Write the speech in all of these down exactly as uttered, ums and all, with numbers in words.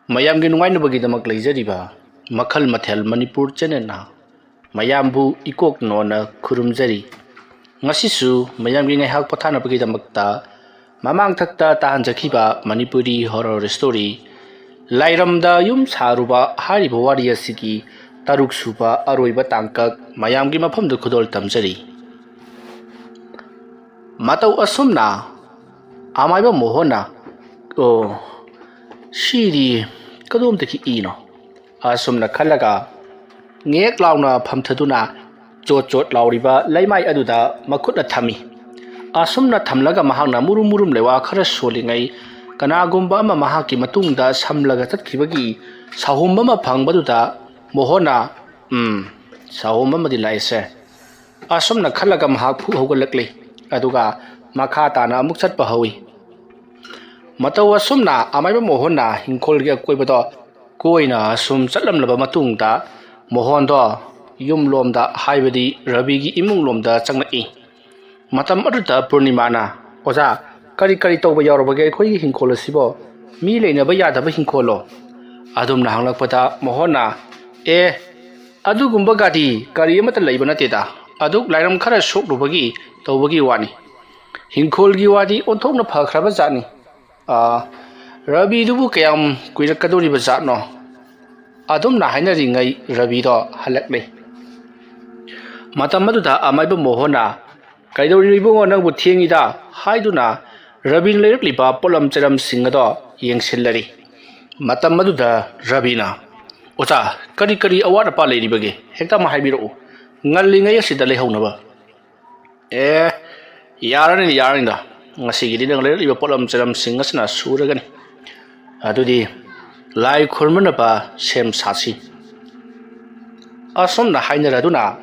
ꯃꯌꯥꯝꯒꯤ ꯅꯨꯡꯉꯥꯏꯅꯕꯒꯤꯗꯃꯛ ꯂꯩꯖꯔꯤꯕ ꯃꯈꯜ ꯃꯊꯦꯜ ꯃꯅꯤꯄꯨꯔ ꯆꯦꯅꯦꯜꯅ ꯃꯌꯥꯝꯕꯨ ꯏꯀꯣꯛ ꯅꯣꯟꯅ ꯈꯨꯔꯨꯝꯖꯔꯤ꯫ ꯉꯁꯤꯁꯨ ꯃꯌꯥꯝꯒꯤ ꯉꯥꯏꯍꯥꯛ ꯄꯣꯊꯥꯅꯕꯒꯤꯗꯃꯛꯇ ꯃꯃꯥꯡꯊꯛꯇ ꯇꯥꯍꯟꯖꯈꯤꯕ ꯃꯅꯤꯄꯨꯔꯤ ꯍꯣꯔꯣꯔ ꯁ꯭ꯇꯣꯔꯤ ꯂꯥꯏꯔꯝꯗ ꯌꯨꯝ ꯁꯥꯔꯨꯕ ꯍꯥꯏꯔꯤꯕ ꯋꯥꯔꯤ ꯑꯁꯤꯒꯤ ꯇꯔꯨꯛ ꯁꯨꯕ ꯑꯔꯣꯏꯕ ꯇꯥꯡꯀꯛ ꯃꯌꯥꯝꯒꯤ ꯃꯐꯝꯗ ꯈꯨꯗꯣꯜ ꯇꯝꯖꯔꯤ꯫ ꯃꯇꯧ ꯑꯁꯨꯝꯅ ꯑꯃꯥꯏꯕ ꯃꯣꯍꯣꯟꯅ, "ꯑꯣ, ꯁꯤꯗꯤ ꯀꯗꯣꯝꯗꯒꯤ ꯏꯅꯣ?" ꯑꯁꯨꯝꯅ ꯈꯜꯂꯒ ꯉꯦꯛ ꯂꯥꯎꯅ ꯐꯝꯊꯗꯨꯅ ꯆꯣꯠ ꯆꯣꯠ ꯂꯥꯎꯔꯤꯕ ꯂꯩꯃꯥꯏ ꯑꯗꯨꯗ ꯃꯈꯨꯠꯅ ꯊꯝꯃꯤ꯫ ꯑꯁꯨꯝꯅ ꯊꯝꯂꯒ ꯃꯍꯥꯛꯅ ꯃꯨꯔꯨꯝ ꯃꯨꯔꯨꯝ ꯂꯩꯋꯥ ꯈꯔ ꯁꯣꯜꯂꯤꯉꯩ ꯀꯅꯥꯒꯨꯝꯕ ꯑꯃ ꯃꯍꯥꯛꯀꯤ ꯃꯇꯨꯡꯗ ꯁꯝꯂꯒ ꯆꯠꯈꯤꯕꯒꯤ ꯁꯥꯍꯣꯝ ꯑꯃ ꯐꯪꯕꯗꯨꯗ ꯃꯣꯍꯣꯟꯅ, "ꯎꯝ, ꯁꯥꯍꯣꯝ ꯑꯃꯗꯤ ꯂꯥꯛꯏꯁꯦ"꯫ ꯑꯁꯨꯝꯅ ꯈꯜꯂꯒ ꯃꯍꯥꯛ ꯐꯨꯛ ꯍꯧꯒꯠꯂꯛꯂꯤ꯫ ꯑꯗꯨꯒ ꯃꯈꯥ ꯇꯥꯅ ꯑꯃꯨꯛ ꯆꯠꯄ ꯍꯧꯏ꯫ ꯃꯇꯧ ꯑꯁꯨꯝꯅ ꯑꯃꯥꯏꯕ ꯃꯣꯍꯣꯟꯅ ꯍꯤꯡꯈꯣꯜꯒꯤ ꯑꯀꯣꯏꯕꯗꯣ ꯀꯣꯏꯅ ꯑꯁꯨꯝ ꯆꯠꯂꯝꯂꯕ ꯃꯇꯨꯡꯗ ꯃꯣꯍꯣꯟꯗꯣ ꯌꯨꯝꯂꯣꯝꯗ, ꯍꯥꯏꯕꯗꯤ ꯔꯕꯤꯒꯤ ꯏꯃꯨꯡꯂꯣꯝꯗ ꯆꯪꯂꯛꯏ꯫ ꯃꯇꯝ ꯑꯗꯨꯗ ꯄꯨꯔꯅꯤꯃꯥꯅ, "ꯑꯣꯖꯥ, ꯀꯔꯤ ꯀꯔꯤ ꯇꯧꯕ ꯌꯥꯎꯔꯕꯒꯦ ꯑꯩꯈꯣꯏꯒꯤ ꯍꯤꯡꯈꯣꯜ ꯑꯁꯤꯕꯣ? ꯃꯤ ꯂꯩꯅꯕ ꯌꯥꯗꯕ ꯍꯤꯡꯈꯣꯜꯂꯣ?" ꯑꯗꯨꯝꯅ ꯍꯪꯂꯛꯄꯗ ꯃꯣꯍꯣꯟꯅ, "ꯑꯦ, ꯑꯗꯨꯒꯨꯝꯕ ꯒꯥꯗꯤ ꯀꯔꯤ ꯑꯃꯠꯇ ꯂꯩꯕ ꯅꯠꯇꯦꯗ꯫ ꯑꯗꯨꯛ ꯂꯥꯏꯔꯝ ꯈꯔ ꯁꯣꯛꯂꯨꯕꯒꯤ ꯇꯧꯕꯒꯤ ꯋꯥꯅꯤ꯫ ꯍꯤꯡꯈꯣꯜꯒꯤ ꯋꯥꯗꯤ ꯑꯣꯟꯊꯣꯛꯅ ꯐꯈ꯭ꯔꯕ ꯖꯥꯠꯅꯤ꯫ ꯑꯥ, ꯔꯕꯤꯗꯨꯕꯨ ꯀꯌꯥꯝ ꯀꯨꯏꯔꯛꯀꯗꯧꯔꯤꯕ ꯖꯥꯠꯅꯣ?" ꯑꯗꯨꯝꯅ ꯍꯥꯏꯅꯔꯤꯉꯩ ꯔꯕꯤꯗꯣ ꯍꯜꯂꯛꯂꯦ꯫ ꯃꯇꯝ ꯑꯗꯨꯗ ꯑꯃꯥꯏꯕ ꯃꯣꯍꯣꯟꯅ, "ꯀꯩꯗꯧꯔꯤꯅꯣ ꯏꯕꯨꯡꯉꯣ, ꯅꯪꯕꯨ ꯊꯦꯡꯉꯤꯗ?" ꯍꯥꯏꯗꯨꯅ ꯔꯕꯤꯅ ꯂꯩꯔꯛꯂꯤꯕ ꯄꯣꯠꯂꯝ ꯆꯩꯔꯝꯁꯤꯡ ꯑꯗꯣ ꯌꯦꯡꯁꯤꯜꯂꯔꯤ꯫ ꯃꯇꯝ ꯑꯗꯨꯗ ꯔꯕꯤꯅ, "ꯑꯣꯖꯥ, ꯀꯔꯤ ꯀꯔꯤ ꯑꯋꯥꯠ ꯑꯄꯥ ꯂꯩꯔꯤꯕꯒꯦ? ꯍꯦꯛꯇ ꯑꯃ ꯍꯥꯏꯕꯤꯔꯛꯎ, ꯉꯜꯂꯤꯉꯩ ꯑꯁꯤꯗ ꯂꯩꯍꯧꯅꯕ"꯫ "ꯑꯦ, ꯌꯥꯔꯅꯤ, ꯌꯥꯔꯅꯤꯗ꯫ ꯉꯁꯤꯒꯤꯗꯤ ꯅꯪ ꯂꯩꯔꯛꯂꯤꯕ ꯄꯣꯠꯂꯝ ꯆꯩꯔꯝꯁꯤꯡ ꯑꯁꯤꯅ ꯁꯨꯔꯒꯅꯤ꯫ ꯑꯗꯨꯗꯤ ꯂꯥꯏ ꯈꯨꯔꯨꯝꯅꯕ ꯁꯦꯝ ꯁꯥꯁꯤ"꯫ ꯑꯁꯨꯝꯅ ꯍꯥꯏꯅꯔꯗꯨꯅ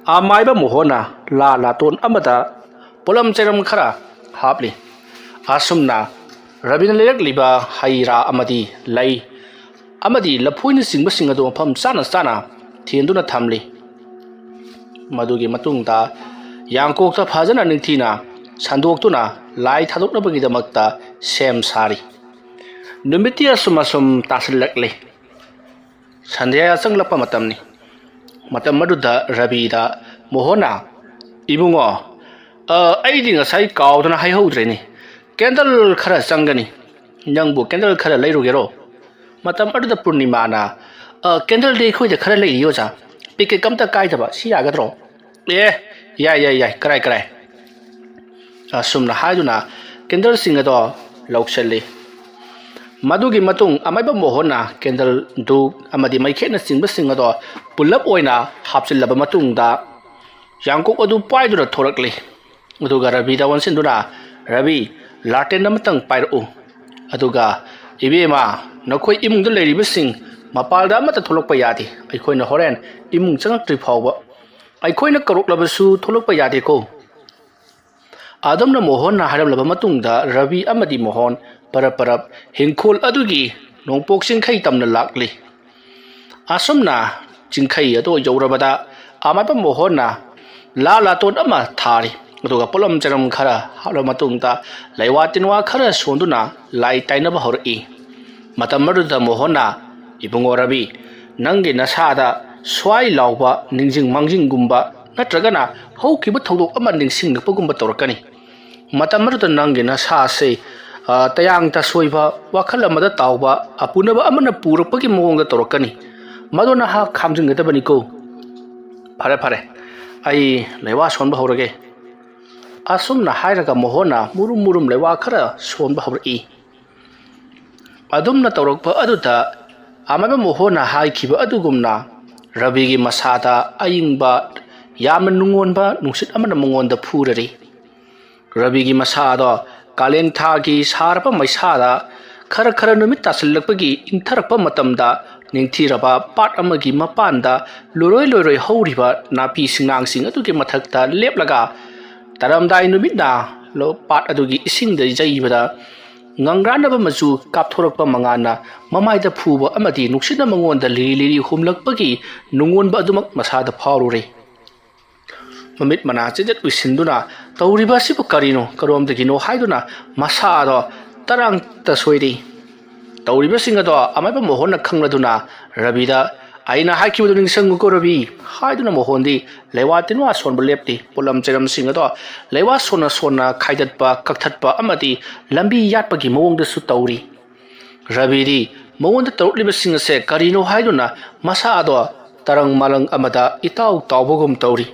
ꯑꯃꯥꯏꯕ ꯃꯣꯍꯣꯟꯅ ꯂꯥ ꯂꯥꯇꯣꯟ ꯑꯃꯗ ꯄꯣꯠꯂꯝ ꯆꯩꯔꯝ ꯈꯔ ꯍꯥꯞꯂꯤ꯫ ꯑꯁꯨꯝꯅ ꯔꯕꯤꯅ ꯂꯩꯔꯛꯂꯤꯕ ꯍꯩ ꯔꯥ ꯑꯃꯗꯤ ꯂꯩ ꯑꯃꯗꯤ ꯂꯐꯣꯏꯅꯆꯤꯡꯕꯁꯤꯡ ꯑꯗꯨ ꯃꯐꯝ ꯆꯥꯅ ꯆꯥꯅ ꯊꯦꯟꯗꯨꯅ ꯊꯝꯂꯤ꯫ ꯃꯗꯨꯒꯤ ꯃꯇꯨꯡꯗ ꯌꯥꯡꯀꯣꯛꯇ ꯐꯖꯅ ꯅꯤꯡꯊꯤꯅ ꯁꯟꯗꯣꯛꯇꯨꯅ ꯂꯥꯏ ꯊꯥꯗꯣꯛꯅꯕꯒꯤꯗꯃꯛꯇ ꯁꯦꯝ ꯁꯥꯔꯤ꯫ ꯅꯨꯃꯤꯠꯇꯤ ꯑꯁꯨꯝ ꯑꯁꯨꯝ ꯇꯥꯁꯤꯜꯂꯛꯂꯤ꯫ ꯁꯟꯙ꯭ꯌꯥ ꯆꯪꯂꯛꯄ ꯃꯇꯝꯅꯤ꯫ ꯃꯇꯝ ꯑꯗꯨꯗ ꯔꯕꯤꯗ ꯃꯣꯍꯣꯟꯅ, "ꯏꯕꯨꯡꯉꯣ, ꯑ, ꯑꯩꯗꯤ ꯉꯁꯥꯏ ꯀꯥꯎꯗꯅ ꯍꯥꯏꯍꯧꯗ꯭ꯔꯦꯅꯦ꯫ ꯀꯦꯟꯗꯜ ꯈꯔ ꯆꯪꯒꯅꯤ꯫ ꯅꯪꯕꯨ ꯀꯦꯟꯗꯜ ꯈꯔ ꯂꯩꯔꯨꯒꯦꯔꯣ?" ꯃꯇꯝ ꯑꯗꯨꯗ ꯄꯨꯔꯅꯤꯃꯥꯅ, "ꯑ, ꯀꯦꯟꯗꯜꯗꯤ ꯑꯩꯈꯣꯏꯗ ꯈꯔ ꯂꯩꯔꯤ ꯑꯣꯖꯥ꯫ ꯄꯦꯀꯦꯠ ꯑꯝꯇ ꯀꯥꯏꯗꯕ꯫ ꯁꯤ ꯌꯥꯒꯗ꯭ꯔꯣ?" "ꯑꯦ, ꯌꯥꯏ, ꯌꯥꯏ, ꯌꯥꯏ꯫ ꯀꯔꯥꯏ, ꯀꯔꯥꯏ?" ꯑꯁꯨꯝꯅ ꯍꯥꯏꯗꯨꯅ ꯀꯦꯟꯗꯜꯁꯤꯡ ꯑꯗꯣ ꯂꯧꯁꯤꯜꯂꯤ꯫ ꯃꯗꯨꯒꯤ ꯃꯇꯨꯡ ꯑꯃꯥꯏꯕ ꯃꯣꯍꯣꯟꯅ ꯀꯦꯟꯗꯜ, ꯙꯨꯞ ꯑꯃꯗꯤ ꯃꯩꯈꯦꯠꯅꯆꯤꯡꯕꯁꯤꯡ ꯑꯗꯣ ꯄꯨꯜꯂꯞ ꯑꯣꯏꯅ ꯍꯥꯞꯆꯤꯜꯂꯕ ꯃꯇꯨꯡꯗ ꯌꯥꯡꯀꯣꯛ ꯑꯗꯨ ꯄꯥꯏꯗꯨꯅ ꯊꯣꯔꯛꯂꯤ꯫ ꯑꯗꯨꯒ ꯔꯕꯤꯗ ꯑꯣꯟꯁꯤꯟꯗꯨꯅ, "ꯔꯕꯤ, ꯂꯥꯇꯦꯟ ꯑꯃꯇꯪ ꯄꯥꯏꯔꯛꯎ꯫ ꯑꯗꯨꯒ, ꯏꯕꯦꯝꯃ, ꯅꯈꯣꯏ ꯏꯃꯨꯡꯗ ꯂꯩꯔꯤꯕꯁꯤꯡ ꯃꯄꯥꯜꯗ ꯑꯃꯠꯇ ꯊꯣꯛꯂꯛꯄ ꯌꯥꯗꯦ꯫ ꯑꯩꯈꯣꯏꯅ ꯍꯣꯔꯦꯟ ꯏꯃꯨꯡ ꯆꯪꯉꯛꯇ꯭ꯔꯤ ꯐꯥꯎꯕ꯫ ꯑꯩꯈꯣꯏꯅ ꯀꯧꯔꯛꯂꯕꯁꯨ ꯊꯣꯛꯂꯛꯄ ꯌꯥꯗꯦꯀꯣ?" ꯑꯗꯨꯝꯅ ꯃꯣꯍꯣꯟꯅ ꯍꯥꯏꯔꯝꯂꯕ ꯃꯇꯨꯡꯗ ꯔꯕꯤ ꯑꯃꯗꯤ ꯃꯣꯍꯣꯟ ꯄꯔꯞ ꯄꯔꯞ ꯍꯤꯡꯈꯣꯜ ꯑꯗꯨꯒꯤ ꯅꯣꯡꯄꯣꯛ ꯆꯤꯡꯈꯩ ꯇꯝꯅ ꯂꯥꯛꯂꯤ꯫ ꯑꯁꯨꯝꯅ ꯆꯤꯡꯈꯩ ꯑꯗꯨ ꯌꯧꯔꯕꯗ ꯑꯃꯥꯏꯕ ꯃꯣꯍꯣꯟꯅ ꯂꯥ ꯂꯥꯇꯣꯟ ꯑꯃ ꯊꯥꯔꯤ꯫ ꯑꯗꯨꯒ ꯄꯣꯠꯂꯝ ꯆꯅꯝ ꯈꯔ ꯍꯥꯞꯂꯕ ꯃꯇꯨꯡꯗ ꯂꯩꯋꯥ ꯇꯤꯟꯋꯥ ꯈꯔ ꯁꯣꯟꯗꯨꯅ ꯂꯥꯏ ꯇꯥꯏꯅꯕ ꯍꯧꯔꯛꯏ꯫ ꯃꯇꯝ ꯑꯗꯨꯗ ꯃꯣꯍꯣꯟꯅ, "ꯏꯕꯨꯡꯉꯣ ꯔꯕꯤ, ꯅꯪꯒꯤ ꯅꯁꯥꯗ ꯁ꯭ꯋꯥꯏ ꯂꯥꯎꯕ ꯅꯤꯡꯁꯤꯡ ꯃꯥꯡꯖꯤꯡꯒꯨꯝꯕ ꯅꯠꯇ꯭ꯔꯒꯅ ꯍꯧꯈꯤꯕ ꯊꯧꯗꯣꯛ ꯑꯃ ꯅꯤꯡꯁꯤꯡꯂꯛꯄꯒꯨꯝꯕ ꯇꯧꯔꯛꯀꯅꯤ꯫ ꯃꯇꯝ ꯑꯗꯨꯗ ꯅꯪꯒꯤ ꯅꯁꯥ ꯑꯁꯤ, ꯑ, ꯇꯌꯥꯡ ꯇꯁꯣꯏꯕ ꯋꯥꯈꯜ ꯑꯃꯗ ꯇꯥꯎꯕ ꯑꯄꯨꯅꯕ ꯑꯃꯅ ꯄꯨꯔꯛꯄꯒꯤ ꯃꯑꯣꯡꯗ ꯇꯧꯔꯛꯀꯅꯤ꯫ ꯃꯗꯨ ꯅꯍꯥꯛ ꯈꯥꯝꯖꯤꯟꯒꯗꯕꯅꯤꯀꯣ꯫ ꯐꯔꯦ, ꯐꯔꯦ, ꯑꯩ ꯂꯩꯋꯥ ꯁꯣꯟꯕ ꯍꯧꯔꯒꯦ꯫" ꯑꯁꯨꯝꯅ ꯍꯥꯏꯔꯒ ꯃꯣꯍꯣꯟꯅ ꯃꯨꯔꯨꯝ ꯃꯨꯔꯨꯝ ꯂꯩꯋꯥ ꯈꯔ ꯁꯣꯟꯕ ꯍꯧꯔꯛꯏ꯫ ꯑꯗꯨꯝꯅ ꯇꯧꯔꯛꯄ ꯑꯗꯨꯗ ꯑꯃꯥꯏꯕ ꯃꯣꯍꯣꯟꯅ ꯍꯥꯏꯈꯤꯕ ꯑꯗꯨꯒꯨꯝꯅ ꯔꯕꯤꯒꯤ ꯃꯁꯥꯗ ꯑꯏꯪꯕ, ꯌꯥꯝꯅ ꯅꯨꯡꯉꯣꯟꯕ ꯅꯨꯡꯁꯤꯠ ꯑꯃꯅ ꯃꯉꯣꯟꯗ ꯐꯨꯔꯔꯤ꯫ ꯔꯕꯤꯒꯤ ꯃꯁꯥ ꯑꯗꯣ ꯀꯥꯂꯦꯟ ꯊꯥꯒꯤ ꯁꯥꯔꯕ ꯃꯩꯁꯥꯗ ꯈꯔ ꯈꯔ ꯅꯨꯃꯤꯠ ꯇꯥꯁꯤꯜꯂꯛꯄꯒꯤ ꯏꯪꯊꯔꯛꯄ ꯃꯇꯝꯗ ꯅꯤꯡꯊꯤꯔꯕ ꯄꯥꯠ ꯑꯃꯒꯤ ꯃꯄꯥꯟꯗ ꯂꯣꯏꯔꯣꯏ ꯂꯣꯏꯔꯣꯏ ꯍꯧꯔꯤꯕ ꯅꯥꯄꯤ ꯁꯤꯡꯅꯥꯡꯁꯤꯡ ꯑꯗꯨꯒꯤ ꯃꯊꯛꯇ ꯂꯦꯞꯂꯒ ꯇꯥꯔꯝꯗꯥꯏ ꯅꯨꯃꯤꯠꯅ ꯂꯣ-, ꯄꯥꯠ ꯑꯗꯨꯒꯤ ꯏꯁꯤꯡꯗ ꯌꯩꯕꯗ ꯉꯪꯔꯥꯟꯅꯕ ꯃꯆꯨ ꯀꯥꯞꯊꯣꯔꯛꯄ ꯃꯉꯥꯜꯅ ꯃꯃꯥꯏꯗ ꯐꯨꯕ ꯑꯃꯗꯤ ꯅꯨꯡꯁꯤꯠꯅ ꯃꯉꯣꯟꯗ ꯂꯤꯔꯤ ꯂꯤꯔꯤ ꯍꯨꯝꯂꯛꯄꯒꯤ ꯅꯨꯡꯉꯣꯟꯕ ꯑꯗꯨꯃꯛ ꯃꯁꯥꯗ ꯐꯥꯎꯔꯨꯔꯦ꯫ ꯃꯃꯤꯠ ꯃꯅꯥ ꯆꯤꯟꯖꯠ ꯎꯏꯁꯤꯟꯗꯨꯅ ꯇꯧꯔꯤꯕ ꯑꯁꯤꯕꯨ ꯀꯔꯤꯅꯣ, ꯀꯔꯣꯝꯗꯒꯤꯅꯣ ꯍꯥꯏꯗꯨꯅ ꯃꯁꯥ ꯑꯗꯣ ꯇꯔꯥꯡꯇ ꯁꯣꯏꯔꯤ꯫ ꯇꯧꯔꯤꯕꯁꯤꯡ ꯑꯗꯣ ꯑꯃꯥꯏꯕ ꯃꯣꯍꯣꯟꯅ ꯈꯪꯂꯗꯨꯅ ꯔꯕꯤꯗ, "ꯑꯩꯅ ꯍꯥꯏꯈꯤꯕꯗꯨ ꯅꯤꯡꯁꯤꯡꯉꯨꯀꯣ ꯔꯕꯤ" ꯍꯥꯏꯗꯨꯅ ꯃꯣꯍꯣꯟꯗꯤ ꯂꯩꯋꯥ ꯇꯤꯟꯋꯥ ꯁꯣꯟꯕ ꯂꯦꯞꯇꯦ꯫ ꯄꯣꯠꯂꯝ ꯆꯩꯔꯝꯁꯤꯡ ꯑꯗꯣ ꯂꯩꯋꯥ ꯁꯣꯟꯅ ꯁꯣꯟꯅ ꯈꯥꯏꯗꯠꯄ, ꯀꯛꯊꯠꯄ ꯑꯃꯗꯤ ꯂꯝꯕꯤ ꯌꯥꯠꯄꯒꯤ ꯃꯑꯣꯡꯗꯁꯨ ꯇꯧꯔꯤ꯫ ꯔꯕꯤꯗꯤ ꯃꯉꯣꯟꯗ ꯇꯧꯔꯛꯂꯤꯕꯁꯤꯡ ꯑꯁꯦ ꯀꯔꯤꯅꯣ ꯍꯥꯏꯗꯨꯅ ꯃꯁꯥ ꯑꯗꯣ ꯇꯔꯪ ꯃꯥꯂꯪ ꯑꯃꯗ ꯏꯇꯥꯎ ꯇꯥꯎꯕꯒꯨꯝ ꯇꯧꯔꯤ꯫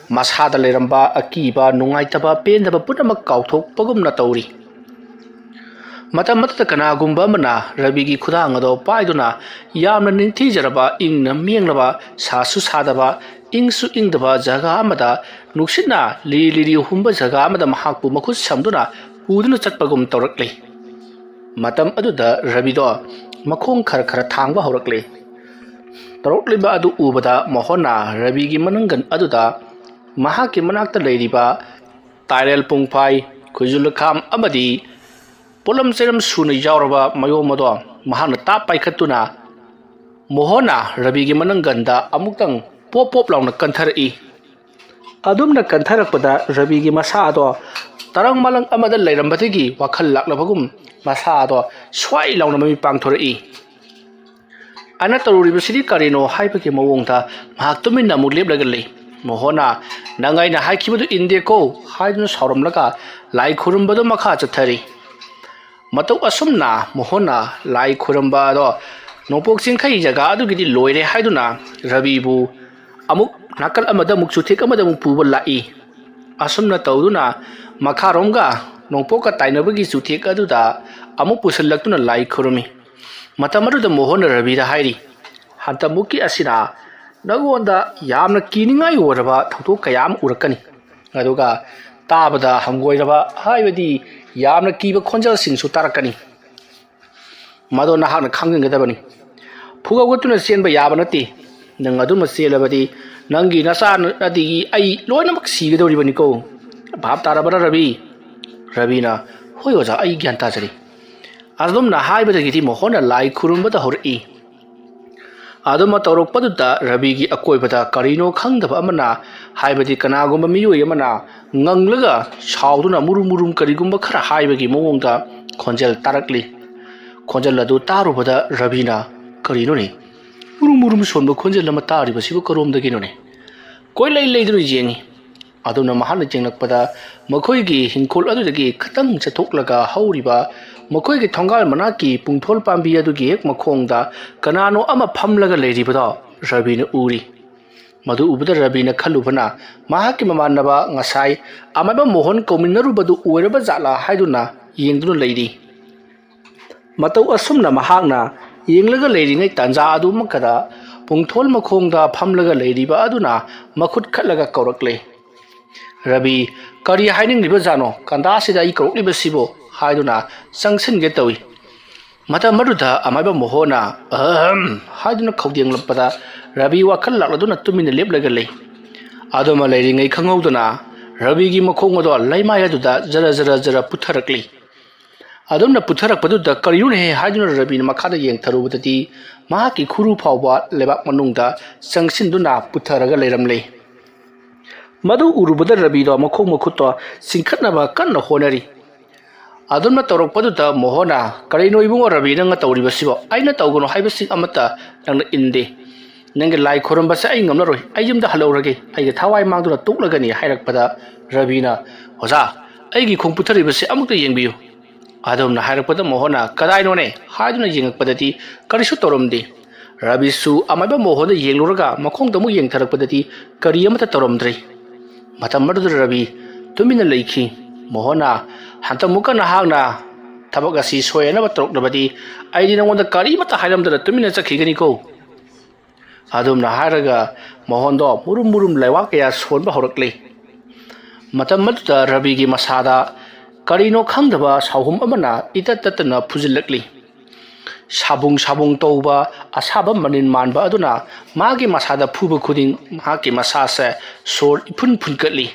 ꯃꯁꯥꯗ ꯂꯩꯔꯝꯕ ꯑꯀꯤꯕ, ꯅꯨꯡꯉꯥꯏꯇꯕ, ꯄꯦꯟꯗꯕ ꯄꯨꯝꯅꯃꯛ ꯀꯥꯎꯊꯣꯛꯄꯒꯨꯝꯅ ꯇꯧꯔꯤ꯫ ꯃꯇꯝ ꯑꯗꯨꯗ ꯀꯅꯥꯒꯨꯝꯕ ꯑꯃꯅ ꯔꯕꯤꯒꯤ ꯈꯨꯗꯥꯡ ꯑꯗꯣ ꯄꯥꯏꯗꯨꯅ ꯌꯥꯝꯅ ꯅꯤꯡꯊꯤꯖꯔꯕ, ꯏꯪꯅ ꯃꯦꯡꯂꯕ, ꯁꯥꯁꯨ ꯁꯥꯗꯕ, ꯏꯪꯁꯨ ꯏꯪꯗꯕ ꯖꯒꯥ ꯑꯃꯗ, ꯅꯨꯡꯁꯤꯠꯅ ꯂꯤꯔꯤ ꯂꯤꯔꯤ ꯍꯨꯝꯕ ꯖꯒꯥ ꯑꯃꯗ ꯃꯍꯥꯛꯄꯨ ꯃꯈꯨꯠ ꯁꯝꯗꯨꯅ ꯄꯨꯗꯨꯅ ꯆꯠꯄꯒꯨꯝ ꯇꯧꯔꯛꯂꯤ꯫ ꯃꯇꯝ ꯑꯗꯨꯗ ꯔꯕꯤꯗꯣ ꯃꯈꯣꯡ ꯈꯔ ꯈꯔ ꯊꯥꯡꯕ ꯍꯧꯔꯛꯂꯤ꯫ ꯇꯧꯔꯛꯂꯤꯕ ꯑꯗꯨ ꯎꯕꯗ ꯃꯣꯍꯣꯟꯅ ꯔꯕꯤꯒꯤ ꯃꯅꯪꯒꯟ ꯑꯗꯨꯗ ꯃꯍꯥꯛꯀꯤ ꯃꯅꯥꯛꯇ ꯂꯩꯔꯤꯕ ꯇꯥꯏꯔꯦꯜ ꯄꯨꯡꯐꯥꯏ, ꯈꯨꯖꯨ ꯂꯨꯈꯥꯝ ꯑꯃꯗꯤ ꯄꯣꯠꯂꯝ ꯆꯩꯔꯝ ꯁꯨꯅ ꯌꯥꯎꯔꯕ ꯃꯌꯣꯝ ꯑꯗꯣ ꯃꯍꯥꯛꯅ ꯇꯥꯞ ꯄꯥꯏꯈꯠꯇꯨꯅ ꯃꯣꯍꯣꯟꯅ ꯔꯕꯤꯒꯤ ꯃꯅꯪꯒꯟꯗ ꯑꯃꯨꯛꯇꯪ ꯄꯣꯞ ꯄꯣꯞ ꯂꯥꯎꯅ ꯀꯟꯊꯔꯛꯏ꯫ ꯑꯗꯨꯝꯅ ꯀꯟꯊꯔꯛꯄꯗ ꯔꯕꯤꯒꯤ ꯃꯁꯥ ꯑꯗꯣ ꯇꯔꯪ ꯃꯥꯂꯪ ꯑꯃꯗ ꯂꯩꯔꯝꯕꯗꯒꯤ ꯋꯥꯈꯜ ꯂꯥꯛꯂꯕꯒꯨꯝ ꯃꯁꯥ ꯑꯗꯣ ꯁ꯭ꯋꯥꯏ ꯂꯥꯎꯅ ꯃꯃꯤꯠ ꯄꯥꯡꯊꯣꯔꯛꯏ꯫ "ꯑꯩꯅ ꯇꯧꯔꯨꯔꯤꯕꯁꯤꯗꯤ ꯀꯔꯤꯅꯣ?" ꯍꯥꯏꯕꯒꯤ ꯃꯑꯣꯡꯗ ꯃꯍꯥꯛ ꯇꯨꯃꯤꯟꯅ ꯑꯃꯨꯛ ꯂꯦꯞꯂꯒ ꯂꯩ꯫ ꯃꯣꯍꯣꯟꯅ, "ꯅꯪ ꯑꯩꯅ ꯍꯥꯏꯈꯤꯕꯗꯨ ꯏꯟꯗꯦꯀꯣ" ꯍꯥꯏꯗꯨꯅ ꯁꯥꯎꯔꯝꯂꯒ ꯂꯥꯏ ꯈꯨꯔꯨꯝꯕꯗꯨ ꯃꯈꯥ ꯆꯠꯊꯔꯤ꯫ ꯃꯇꯧ ꯑꯁꯨꯝꯅ ꯃꯣꯍꯣꯟꯅ ꯂꯥꯏ ꯈꯨꯔꯨꯝꯕ ꯑꯗꯣ ꯅꯣꯡꯄꯣꯛ ꯆꯤꯡꯈꯩ ꯖꯒꯥ ꯑꯗꯨꯒꯤꯗꯤ ꯂꯣꯏꯔꯦ ꯍꯥꯏꯗꯨꯅ ꯔꯕꯤꯕꯨ ꯑꯃꯨꯛ ꯅꯥꯀꯜ ꯑꯃꯗ ꯑꯃꯨꯛ ꯆꯨꯊꯦꯛ ꯑꯃꯗ ꯑꯃꯨꯛ ꯄꯨꯕ ꯂꯥꯛꯏ꯫ ꯑꯁꯨꯝꯅ ꯇꯧꯗꯨꯅ ꯃꯈꯥꯔꯣꯝꯒ ꯅꯣꯡꯄꯣꯛꯀ ꯇꯥꯏꯅꯕꯒꯤ ꯆꯨꯊꯦꯛ ꯑꯗꯨꯗ ꯑꯃꯨꯛ ꯄꯨꯁꯤꯜꯂꯛꯇꯨꯅ ꯂꯥꯏ ꯈꯨꯔꯨꯝꯃꯤ꯫ ꯃꯇꯝ ꯑꯗꯨꯗ ꯃꯣꯍꯣꯟꯅ ꯔꯕꯤꯗ ꯍꯥꯏꯔꯤ, "ꯍꯟꯗꯛꯃꯨꯛꯀꯤ ꯑꯁꯤꯅ ꯅꯉꯣꯟꯗ ꯌꯥꯝꯅ ꯀꯤꯅꯤꯡꯉꯥꯏ ꯑꯣꯏꯔꯕ ꯊꯧꯗꯣꯛ ꯀꯌꯥ ꯑꯃ ꯎꯔꯛꯀꯅꯤ꯫ ꯑꯗꯨꯒ ꯇꯥꯕꯗ ꯍꯪꯒꯣꯏꯔꯕ, ꯍꯥꯏꯕꯗꯤ ꯌꯥꯝꯅ ꯀꯤꯕ ꯈꯣꯟꯖꯦꯜꯁꯤꯡꯁꯨ ꯇꯥꯔꯛꯀꯅꯤ꯫ ꯃꯗꯣ ꯅꯍꯥꯛꯅ ꯈꯪꯖꯤꯟꯒꯗꯕꯅꯤ꯫ ꯐꯨꯒꯠꯇꯨꯅ ꯆꯦꯟꯕ ꯌꯥꯕ ꯅꯠꯇꯦ꯫ ꯅꯪ ꯑꯗꯨꯃ ꯆꯦꯜꯂꯕꯗꯤ ꯅꯪꯒꯤ ꯅꯆꯥ ꯅꯗꯤꯒꯤ ꯑꯩ ꯂꯣꯏꯅꯃꯛ ꯁꯤꯒꯗꯧꯔꯤꯕꯅꯤꯀꯣ꯫ ꯚꯥꯞ ꯇꯥꯔꯕꯔꯥ ꯔꯕꯤ?" ꯔꯕꯤꯅ, "ꯍꯣꯏ ꯑꯣꯖꯥ, ꯑꯩ ꯒ꯭ꯌꯥꯟ ꯇꯥꯖꯔꯦ"꯫ ꯑꯗꯨꯝꯅ ꯍꯥꯏꯕꯗꯒꯤꯗꯤ ꯃꯣꯍꯣꯟꯅ ꯂꯥꯏ ꯈꯨꯔꯨꯝꯕꯗ ꯍꯧꯔꯛꯏ꯫ ꯑꯗꯨꯝꯅ ꯇꯧꯔꯛꯄꯗꯨꯗ ꯔꯕꯤꯒꯤ ꯑꯀꯣꯏꯕꯗ ꯀꯔꯤꯅꯣ ꯈꯪꯗꯕ ꯑꯃꯅ, ꯍꯥꯏꯕꯗꯤ ꯀꯅꯥꯒꯨꯝꯕ ꯃꯤꯑꯣꯏ ꯑꯃꯅ ꯉꯪꯂꯒ ꯁꯥꯎꯗꯨꯅ ꯃꯨꯔꯨꯝ ꯃꯨꯔꯨꯝ ꯀꯔꯤꯒꯨꯝꯕ ꯈꯔ ꯍꯥꯏꯕꯒꯤ ꯃꯑꯣꯡꯗ ꯈꯣꯟꯖꯦꯜ ꯇꯥꯔꯛꯂꯤ꯫ ꯈꯣꯟꯖꯦꯜ ꯑꯗꯨ ꯇꯥꯔꯨꯕꯗ ꯔꯕꯤꯅ, "ꯀꯔꯤꯅꯣꯅꯦ? ꯃꯨꯔꯨꯝ ꯃꯨꯔꯨꯝ ꯁꯣꯟꯕ ꯈꯣꯟꯖꯦꯜ ꯑꯃ ꯇꯥꯔꯤꯕꯁꯤꯕꯨ ꯀꯔꯣꯝꯗꯒꯤꯅꯣꯅꯦ?" ꯀꯣꯏꯂꯩ ꯂꯩꯗꯨꯅ ꯌꯦꯡꯉꯤ꯫ ꯑꯗꯨꯅ ꯃꯍꯥꯛꯅ ꯌꯦꯡꯂꯛꯄꯗ ꯃꯈꯣꯏꯒꯤ ꯍꯤꯡꯈꯣꯜ ꯑꯗꯨꯗꯒꯤ ꯈꯤꯇꯪ ꯆꯠꯊꯣꯛꯂꯒ ꯍꯧꯔꯤꯕ ꯃꯈꯣꯏꯒꯤ ꯊꯣꯡꯒꯥꯜ ꯃꯅꯥꯛꯀꯤ ꯄꯨꯡꯊꯣꯜ ꯄꯥꯝꯕꯤ ꯑꯗꯨꯒꯤ ꯍꯦꯛ ꯃꯈꯣꯡꯗ ꯀꯅꯥꯅꯣ ꯑꯃ ꯐꯝꯂꯒ ꯂꯩꯔꯤꯕꯗꯣ ꯔꯕꯤꯅ ꯎꯔꯤ꯫ ꯃꯗꯨ ꯎꯕꯗ ꯔꯕꯤꯅ ꯈꯜꯂꯨꯕꯅ ꯃꯍꯥꯛꯀꯤ ꯃꯃꯥꯟꯅꯕ ꯉꯁꯥꯏ ꯑꯃꯥꯏꯕ ꯃꯣꯍꯟ ꯀꯧꯃꯤꯟꯅꯔꯨꯕꯗꯨ ꯑꯣꯏꯔꯕ ꯖꯥꯠꯂꯥ ꯍꯥꯏꯗꯨꯅ ꯌꯦꯡꯗꯨꯅ ꯂꯩꯔꯤ꯫ ꯃꯇꯧ ꯑꯁꯨꯝꯅ ꯃꯍꯥꯛꯅ ꯌꯦꯡꯂꯒ ꯂꯩꯔꯤꯉꯩ ꯇꯥꯟꯖꯥ ꯑꯗꯨꯃꯛꯇꯗ ꯄꯨꯡꯊꯣꯜ ꯃꯈꯣꯡꯗ ꯐꯝꯂꯒ ꯂꯩꯔꯤꯕ ꯑꯗꯨꯅ ꯃꯈꯨꯠ ꯈꯠꯂꯒ ꯀꯧꯔꯛꯂꯦ꯫ "ꯔꯕꯤ, ꯀꯔꯤ ꯍꯥꯏꯅꯤꯡꯂꯤꯕꯖꯥꯠꯅꯣ ꯀꯟꯗꯥꯁꯤꯗ ꯑꯩ ꯀꯧꯔꯛꯂꯤꯕꯁꯤꯕꯨ?" ꯍꯥꯏꯗꯨꯅ ꯆꯪꯁꯤꯟꯒꯦ ꯇꯧꯏ꯫ ꯃꯇꯝ ꯑꯗꯨꯗ ꯑꯃꯥꯏꯕ ꯃꯣꯍꯣꯅ "ꯑꯍꯝ" ꯍꯥꯏꯗꯨꯅ ꯈꯧꯗꯦꯡꯂꯛꯄꯗ ꯔꯕꯤ ꯋꯥꯈꯜ ꯂꯥꯛꯂꯗꯨꯅ ꯇꯨꯃꯤꯟꯅ ꯂꯦꯞꯂꯒ ꯂꯩ꯫ ꯑꯗꯨꯃ ꯂꯩꯔꯤꯉꯩ ꯈꯪꯍꯧꯗꯅ ꯔꯕꯤꯒꯤ ꯃꯈꯣꯡ ꯑꯗꯣ ꯂꯩꯃꯥꯏ ꯑꯗꯨꯗ ꯖꯔ ꯖꯔ ꯖꯔ ꯄꯨꯊꯔꯛꯂꯤ꯫ ꯑꯗꯨꯝꯅ ꯄꯨꯊꯔꯛꯄꯗꯨꯗ "ꯀꯔꯤꯅꯣꯅꯦꯍꯦ?" ꯍꯥꯏꯗꯨꯅ ꯔꯕꯤꯅ ꯃꯈꯥꯗ ꯌꯦꯡꯊꯔꯨꯕꯗꯗꯤ ꯃꯍꯥꯛꯀꯤ ꯈꯨꯔꯨ ꯐꯥꯎꯕ ꯂꯩꯕꯥꯛ ꯃꯅꯨꯡꯗ ꯆꯪꯁꯤꯟꯗꯨꯅ ꯄꯨꯊꯔꯒ ꯂꯩꯔꯝꯂꯦ꯫ ꯃꯗꯨ ꯎꯔꯨꯕꯗ ꯔꯕꯤꯗꯣ ꯃꯈꯣꯡ ꯃꯈꯨꯠꯇꯣ ꯆꯤꯡꯈꯠꯅꯕ ꯀꯟꯅ ꯍꯣꯠꯅꯔꯤ꯫ ꯑꯗꯨꯝꯅ ꯇꯧꯔꯛꯄꯗꯨꯗ ꯃꯣꯍꯣꯅ, "ꯀꯔꯤꯅꯣ ꯏꯕꯨꯡꯉꯣ ꯔꯕꯤ, ꯅꯪꯅ ꯇꯧꯔꯤꯕꯁꯤꯕꯣ? ꯑꯩꯅ ꯇꯧꯒꯅꯨ ꯍꯥꯏꯕꯁꯤꯡ ꯑꯃꯠꯇ ꯅꯪꯅ ꯏꯟꯗꯦ꯫ ꯅꯪꯒꯤ ꯂꯥꯏ ꯈꯨꯔꯨꯝꯕꯁꯦ ꯑꯩ ꯉꯝꯂꯔꯣꯏ꯫ ꯑꯩ ꯌꯨꯝꯗ ꯍꯜꯂꯧꯔꯒꯦ꯫ ꯑꯩꯒꯤ ꯊꯋꯥꯏ ꯃꯥꯡꯗꯨꯅ ꯇꯣꯛꯂꯒꯅꯤ" ꯍꯥꯏꯔꯛꯄꯗ ꯔꯕꯤꯅ, "ꯑꯣꯖꯥ, ꯑꯩꯒꯤ ꯈꯣꯡ ꯄꯨꯊꯔꯤꯕꯁꯤ ꯑꯃꯨꯛꯇ ꯌꯦꯡꯕꯤꯌꯨ"꯫ ꯑꯗꯨꯝꯅ ꯍꯥꯏꯔꯛꯄꯗ ꯃꯣꯍꯣꯟꯅ, "ꯀꯗꯥꯏꯅꯣꯅꯦ?" ꯍꯥꯏꯗꯨꯅ ꯌꯦꯡꯉꯛꯄꯗꯗꯤ ꯀꯔꯤꯁꯨ ꯇꯧꯔꯝꯗꯦ꯫ ꯔꯕꯤꯁꯨ ꯑꯃꯥꯏꯕ ꯃꯣꯍꯣꯟꯗ ꯌꯦꯡꯂꯨꯔꯒ ꯃꯈꯣꯡꯗ ꯑꯃꯨꯛ ꯌꯦꯡꯊꯔꯛꯄꯗꯗꯤ ꯀꯔꯤ ꯑꯃꯠꯇ ꯇꯧꯔꯝꯗ꯭ꯔꯦ꯫ ꯃꯇꯝ ꯑꯗꯨꯗ ꯔꯕꯤ ꯇꯨꯃꯤꯟꯅ ꯂꯩꯈꯤ꯫ ꯃꯣꯍꯣꯟꯅ, "ꯍꯟꯗꯛꯃꯨꯛꯀ ꯅꯍꯥꯛꯅ ꯊꯕꯛ ꯑꯁꯤ ꯁꯣꯏꯗꯅꯕ ꯇꯧꯔꯛꯂꯕꯗꯤ ꯑꯩꯗꯤ ꯅꯉꯣꯟꯗ ꯀꯔꯤꯃꯠꯇ ꯍꯥꯏꯔꯝꯗꯅ ꯇꯨꯃꯤꯟꯅ ꯆꯠꯈꯤꯒꯅꯤꯀꯣ"꯫ ꯑꯗꯨꯝꯅ ꯍꯥꯏꯔꯒ ꯃꯣꯍꯣꯟꯗꯣ ꯃꯨꯔꯨꯝ ꯃꯨꯔꯨꯝ ꯂꯩꯋꯥ ꯀꯌꯥ ꯁꯣꯟꯕ ꯍꯧꯔꯛꯂꯤ꯫ ꯃꯇꯝ ꯑꯗꯨꯗ ꯔꯕꯤꯒꯤ ꯃꯁꯥꯗ ꯀꯔꯤꯅꯣ ꯈꯪꯗꯕ ꯁꯥꯎꯍꯨꯝ ꯑꯃꯅ ꯏꯇꯠ ꯇꯠꯇꯅ ꯐꯨꯖꯤꯜꯂꯛꯂꯤ꯫ ꯁꯥꯕꯨꯡ ꯁꯥꯕꯨꯡ ꯇꯧꯕ ꯑꯁꯥꯕ ꯃꯅꯤꯟ ꯃꯥꯟꯕ ꯑꯗꯨꯅ ꯃꯥꯒꯤ ꯃꯁꯥꯗ ꯐꯨꯕ ꯈꯨꯗꯤꯡ ꯃꯍꯥꯛꯀꯤ ꯃꯁꯥꯁꯦ ꯁꯣꯔ ꯏꯐꯨꯟ ꯐꯨꯟꯒꯠꯂꯤ꯫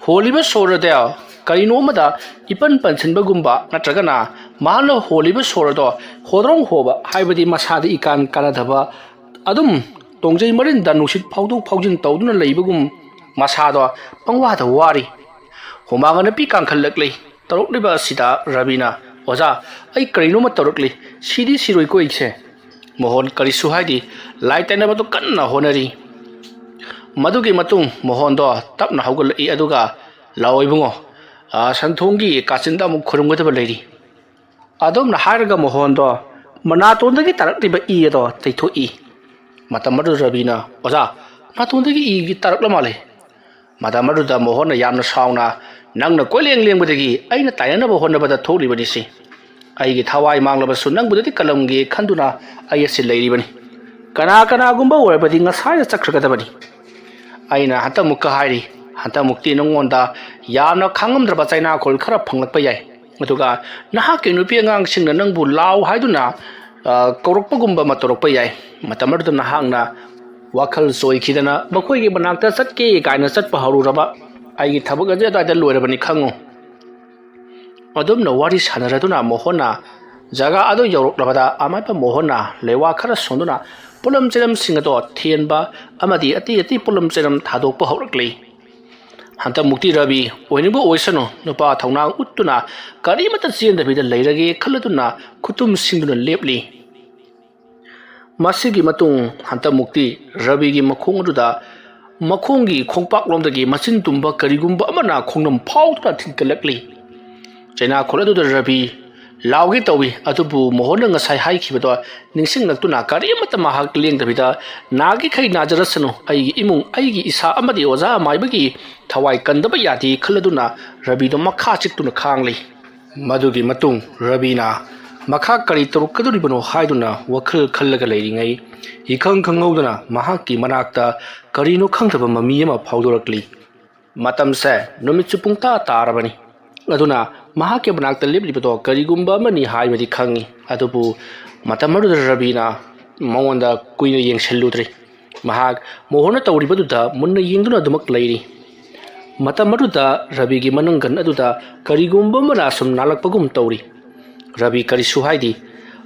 ꯍꯣꯜꯂꯤꯕ ꯁꯣꯔ ꯑꯗꯣ ꯀꯔꯤꯅꯣ ꯑꯃꯗ ꯏꯄꯟ ꯄꯟꯁꯤꯟꯕꯒꯨꯝꯕ ꯅꯠꯇ꯭ꯔꯒꯅ ꯃꯍꯥꯛꯅ ꯍꯣꯜꯂꯤꯕ ꯁꯣꯔ ꯑꯗꯣ ꯍꯣꯗ꯭ꯔꯣꯡ ꯍꯣꯕ, ꯍꯥꯏꯕꯗꯤ ꯃꯁꯥꯗ ꯏꯀꯥꯟ ꯀꯥꯟꯅꯗꯕ, ꯑꯗꯨꯝ ꯇꯣꯡꯖꯩ ꯃꯔꯤꯟꯗ ꯅꯨꯡꯁꯤꯠ ꯐꯥꯎꯗꯣꯛ ꯐꯥꯎꯖꯤꯟ ꯇꯧꯗꯨꯅ ꯂꯩꯕꯒꯨꯝ ꯃꯁꯥꯗꯣ ꯄꯪꯋꯥꯗ ꯋꯥꯔꯤ꯫ ꯍꯨꯃꯥꯡ ꯑꯅꯞꯄꯤ ꯀꯥꯡꯈꯠꯂꯛꯂꯤ꯫ ꯇꯧꯔꯛꯂꯤꯕ ꯑꯁꯤꯗ ꯔꯕꯤꯅ "ꯑꯣꯖꯥ, ꯑꯩ ꯀꯔꯤꯅꯣꯃ ꯇꯧꯔꯛꯂꯤ꯫ ꯁꯤꯗꯤ ꯁꯤꯔꯣꯏꯀꯣ ꯑꯩꯁꯦ꯫" ꯃꯣꯍꯣꯟ ꯀꯔꯤꯁꯨ ꯍꯥꯏꯗꯦ꯫ ꯂꯥꯏ ꯇꯩꯅꯕꯗꯨ ꯀꯟꯅ ꯍꯣꯠꯅꯔꯤ꯫ ꯃꯗꯨꯒꯤ ꯃꯇꯨꯡ ꯃꯣꯍꯣꯟꯗꯣ ꯇꯞꯅ ꯍꯧꯒꯠꯂꯛꯏ, ꯑꯗꯨꯒ, "ꯂꯥꯛꯑꯣ ꯏꯕꯨꯡꯉꯣ, ꯑꯥ, ꯁꯟꯊꯣꯡꯒꯤ ꯀꯥꯆꯤꯟꯗ ꯑꯃꯨꯛ ꯈꯨꯔꯨꯝꯒꯗꯕ ꯂꯩꯔꯤ꯫" ꯑꯗꯨꯝꯅ ꯍꯥꯏꯔꯒ ꯃꯣꯍꯣꯟꯗꯣ ꯃꯅꯥꯇꯣꯟꯗꯒꯤ ꯇꯥꯔꯛꯂꯤꯕ ꯏ ꯑꯗꯣ ꯇꯩꯊꯣꯛꯏ꯫ ꯃꯇꯝ ꯑꯗꯨꯗ ꯔꯕꯤꯅ, "ꯑꯣꯖꯥ, ꯅꯥꯇꯣꯟꯗꯒꯤ ꯏ ꯇꯥꯔꯛꯂ ꯃꯥꯜꯂꯦ꯫" ꯃꯇꯝ ꯑꯗꯨꯗ ꯃꯣꯍꯣꯟꯅ ꯌꯥꯝꯅ ꯁꯥꯎꯅ, "ꯅꯪꯅ ꯀꯣꯏꯂꯦꯡ ꯂꯦꯡꯕꯗꯒꯤ ꯑꯩꯅ ꯇꯥꯏꯅꯅꯕ ꯍꯣꯠꯅꯕꯗ ꯊꯣꯛꯂꯤꯕꯅꯤ ꯁꯤ꯫ ꯑꯩꯒꯤ ꯊꯋꯥꯏ ꯃꯥꯡꯂꯕꯁꯨ ꯅꯪꯕꯨꯗꯗꯤ ꯀꯜꯂꯝꯒꯦ ꯈꯟꯗꯨꯅ ꯑꯩ ꯑꯁꯤ ꯂꯩꯔꯤꯕꯅꯤ꯫ ꯀꯅꯥ ꯀꯅꯥꯒꯨꯝꯕ ꯑꯣꯏꯔꯕꯗꯤ ꯉꯁꯥꯏꯅ ꯆꯠꯈ꯭ꯔꯒꯗꯕꯅꯤ꯫" ꯑꯩꯅ ꯍꯟꯇꯃꯨꯛꯀ ꯍꯥꯏꯔꯤ, ꯍꯟꯇꯃꯨꯛꯇꯤ ꯅꯉꯣꯟꯗ ꯌꯥꯝꯅ ꯈꯥꯡꯉꯝꯗ꯭ꯔꯕ ꯆꯩꯅꯥꯈꯣꯜ ꯈꯔ ꯐꯪꯂꯛꯄ ꯌꯥꯏ꯫ ꯑꯗꯨꯒ ꯅꯍꯥꯛꯀꯤ ꯅꯨꯄꯤ ꯑꯉꯥꯡꯁꯤꯡꯅ ꯅꯪꯕꯨ ꯂꯥꯎ ꯍꯥꯏꯗꯨꯅ, ꯑ, ꯀꯧꯔꯛꯄꯒꯨꯝꯕ ꯑꯃ ꯇꯧꯔꯛꯄ ꯌꯥꯏ꯫ ꯃꯇꯝ ꯑꯗꯨꯗ ꯅꯍꯥꯛꯅ ꯋꯥꯈꯜ ꯆꯣꯏꯈꯤꯗꯅ ꯃꯈꯣꯏꯒꯤ ꯃꯅꯥꯛꯇ ꯆꯠꯀꯦ ꯀꯥꯏꯅ ꯆꯠꯄ ꯍꯧꯔꯨꯔꯕ꯫ ꯑꯩꯒꯤ ꯊꯕꯛ ꯑꯁꯤ ꯑꯗꯨꯋꯥꯏꯗ ꯂꯣꯏꯔꯕꯅꯤ ꯈꯪꯉꯨ꯫ ꯑꯗꯨꯝꯅ ꯋꯥꯔꯤ ꯁꯥꯟꯅꯔꯗꯨꯅ ꯃꯣꯍꯣꯟꯅ ꯖꯒꯥ ꯑꯗꯨ ꯌꯧꯔꯛꯂꯕꯗ ꯑꯃꯥꯏꯕ ꯃꯣꯍꯣꯟꯅ ꯂꯩꯋꯥ ꯈꯔ ꯁꯣꯟꯗꯨꯅ ꯄꯣꯠꯂꯝ ꯆꯩꯂꯝꯁꯤꯡ ꯑꯗꯣ ꯊꯦꯟꯕ ꯑꯃꯗꯤ ꯑꯇꯩ ꯑꯇꯩ ꯄꯣꯠꯂꯝ ꯆꯩꯂꯝ ꯊꯥꯗꯣꯛꯄ ꯍꯧꯔꯛꯂꯤ꯫ ꯍꯟꯗꯛꯃꯨꯛꯇꯤ ꯔꯕꯤ ꯑꯣꯏꯅꯤꯡꯕ ꯑꯣꯏꯁꯅꯨ, ꯅꯨꯄꯥ ꯊꯧꯅꯥ ꯎꯠꯇꯨꯅ ꯀꯔꯤꯃꯠꯇ ꯆꯦꯟꯗꯕꯤꯗ ꯂꯩꯔꯒꯦ ꯈꯜꯂꯗꯨꯅ ꯈꯨꯇꯨꯝ ꯁꯤꯡꯗꯨꯅ ꯂꯦꯞꯂꯤ꯫ ꯃꯁꯤꯒꯤ ꯃꯇꯨꯡ ꯍꯟꯗꯛꯃꯨꯛꯇꯤ ꯔꯕꯤꯒꯤ ꯃꯈꯣꯡ ꯑꯗꯨꯗ ꯃꯈꯣꯡꯒꯤ ꯈꯣꯡꯄꯥꯛꯂꯣꯝꯗꯒꯤ ꯃꯆꯤꯟ ꯇꯨꯝꯕ ꯀꯔꯤꯒꯨꯝꯕ ꯑꯃꯅ ꯈꯣꯡꯅꯝ ꯐꯥꯎꯗꯨꯅ ꯊꯤꯟꯀꯠꯂꯛꯂꯤ꯫ ꯆꯩꯅꯥꯈꯣꯜ ꯑꯗꯨꯗ ꯔꯕꯤ ꯂꯥꯎꯒꯦ ꯇꯧꯏ, ꯑꯗꯨꯕꯨ ꯃꯣꯍꯣꯟꯅ ꯉꯁꯥꯏ ꯍꯥꯏꯈꯤꯕꯗꯣ ꯅꯤꯡꯁꯤꯡꯂꯛꯇꯨꯅ ꯀꯔꯤꯃꯠꯇ ꯃꯍꯥꯛ ꯂꯦꯡꯗꯕꯤꯗ, "ꯅꯥꯒꯤꯈꯩ ꯅꯥꯖꯔꯁꯅꯨ, ꯑꯩꯒꯤ ꯏꯃꯨꯡ, ꯑꯩꯒꯤ ꯏꯁꯥ ꯑꯃꯗꯤ ꯑꯣꯖꯥ ꯑꯃꯥꯏꯕꯒꯤ ꯊꯋꯥꯏ ꯀꯟꯗꯕ ꯌꯥꯗꯦ" ꯈꯜꯂꯗꯨꯅ ꯔꯕꯤꯗꯣ ꯃꯈꯥ ꯆꯤꯛꯇꯨꯅ ꯈꯥꯡꯂꯤ꯫ ꯃꯗꯨꯒꯤ ꯃꯇꯨꯡ ꯔꯕꯤꯅ ꯃꯈꯥ ꯀꯔꯤ ꯇꯧꯔꯛꯀꯗꯧꯔꯤꯕꯅꯣ ꯍꯥꯏꯗꯨꯅ ꯋꯥꯈꯜ ꯈꯜꯂꯒ ꯂꯩꯔꯤꯉꯩ, ꯏꯈꯪ ꯈꯪꯍꯧꯗꯅ ꯃꯍꯥꯛꯀꯤ ꯃꯅꯥꯛꯇ ꯀꯔꯤꯅꯣ ꯈꯪꯗꯕ ꯃꯃꯤ ꯑꯃ ꯐꯥꯎꯗꯣꯔꯛꯂꯤ꯫ ꯃꯇꯝꯁꯦ ꯅꯨꯃꯤꯠꯁꯨ ꯄꯨꯡꯇꯥ ꯇꯥꯔꯕꯅꯤ꯫ ꯑꯗꯨꯅ ꯃꯍꯥꯛꯀꯤ ꯃꯅꯥꯛꯇ ꯂꯦꯞꯂꯤꯕꯗꯣ ꯀꯔꯤꯒꯨꯝꯕ ꯑꯃꯅꯤ ꯍꯥꯏꯕꯗꯤ ꯈꯪꯏ, ꯑꯗꯨꯕꯨ ꯃꯇꯝ ꯑꯗꯨꯗ ꯔꯕꯤꯅ ꯃꯉꯣꯟꯗ ꯀꯨꯏꯅ ꯌꯦꯡꯁꯤꯜꯂꯨꯗ꯭ꯔꯤ꯫ ꯃꯍꯥꯛ ꯃꯣꯍꯣꯟꯅ ꯇꯧꯔꯤꯕꯗꯨꯗ ꯃꯨꯟꯅ ꯌꯦꯡꯗꯨꯅ ꯑꯗꯨꯃꯛ ꯂꯩꯔꯤ꯫ ꯃꯇꯝ ꯑꯗꯨꯗ ꯔꯕꯤꯒꯤ ꯃꯅꯪꯒꯟ ꯑꯗꯨꯗ ꯀꯔꯤꯒꯨꯝꯕ ꯑꯃꯅ ꯑꯁꯨꯝ ꯅꯥꯜꯂꯛꯄꯒꯨꯝ ꯇꯧꯔꯤ꯫ ꯔꯕꯤ ꯀꯔꯤꯁꯨ ꯍꯥꯏꯗꯦ,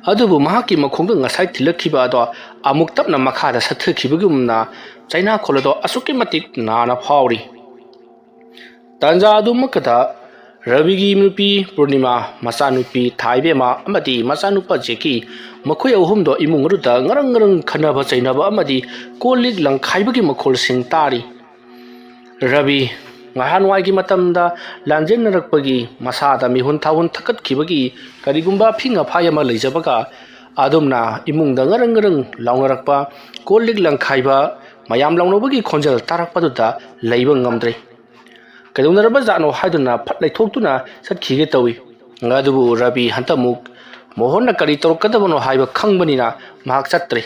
ꯑꯗꯨꯕꯨ ꯃꯍꯥꯛꯀꯤ ꯃꯈꯣꯡꯗ ꯉꯁꯥꯏ ꯊꯤꯜꯂꯛꯈꯤꯕ ꯑꯗꯣ ꯑꯃꯨꯛ ꯇꯞꯅ ꯃꯈꯥꯗ ꯁꯠꯊꯈꯤꯕꯒꯨꯝꯅ ꯆꯩꯅꯥꯈꯣꯜ ꯑꯗꯣ ꯑꯁꯨꯛꯀꯤ ꯃꯇꯤꯛ ꯅꯥꯅ ꯐꯥꯎꯔꯤ꯫ ꯇꯥꯟꯖꯥ ꯑꯗꯨꯃꯛꯇꯗ ꯔꯕꯤꯒꯤ ꯅꯨꯄꯤ ꯄꯨꯔꯅꯤꯃꯥ, ꯃꯆꯥꯅꯨꯄꯤ ꯊꯥꯏꯕꯦꯝꯃ ꯑꯃꯗꯤ ꯃꯆꯥꯅꯨꯄꯥ ꯖꯦꯀꯤ, ꯃꯈꯣꯏ ꯑꯍꯨꯝꯗꯣ ꯏꯃꯨꯡ ꯑꯗꯨꯗ ꯉꯔꯪ ꯉꯔꯪ ꯈꯟꯅꯕ ꯆꯩꯅꯕ ꯑꯃꯗꯤ ꯀꯣꯜ ꯂꯤꯛ ꯂꯪꯈꯥꯏꯕꯒꯤ ꯃꯈꯣꯜꯁꯤꯡ ꯇꯥꯔꯤ꯫ ꯔꯕꯤ, ꯉꯍꯥꯟꯋꯥꯏꯒꯤ ꯃꯇꯝꯗ ꯂꯥꯟꯖꯦꯟꯅꯔꯛꯄꯒꯤ, ꯃꯁꯥꯗ ꯃꯤꯍꯨꯟ ꯊꯥꯍꯨꯟ ꯊꯛꯀꯠꯈꯤꯕꯒꯤ ꯀꯔꯤꯒꯨꯝꯕ ꯑꯐꯤꯡ ꯑꯐꯥꯏ ꯑꯃ ꯂꯩꯖꯕꯒ, ꯑꯗꯨꯝꯅ ꯏꯃꯨꯡꯗ ꯉꯔꯪ ꯉꯔꯪ ꯂꯥꯎꯅꯔꯛꯄ, ꯀꯣꯜ ꯂꯤꯛ ꯂꯪꯈꯥꯏꯕ, ꯃꯌꯥꯝ ꯂꯥꯎꯅꯕꯒꯤ ꯈꯣꯟꯖꯦꯜ ꯇꯥꯔꯛꯄꯗꯨꯗ ꯂꯩꯕ ꯉꯝꯗ꯭ꯔꯦ꯫ ꯀꯩꯗꯧꯅꯔꯕ ꯖꯥꯠꯅꯣ ꯍꯥꯏꯗꯨꯅ ꯐꯠ ꯂꯩꯊꯣꯛꯇꯨꯅ ꯆꯠꯈꯤꯒꯦ ꯇꯧꯏ꯫ ꯑꯗꯨꯕꯨ ꯔꯕꯤ ꯍꯟꯇꯛꯃꯨꯛ ꯃꯣꯍꯟꯅ ꯀꯔꯤ ꯇꯧꯔꯛꯀꯗꯕꯅꯣ ꯍꯥꯏꯕ ꯈꯪꯕꯅꯤꯅ ꯃꯍꯥꯛ ꯆꯠꯇ꯭ꯔꯦ꯫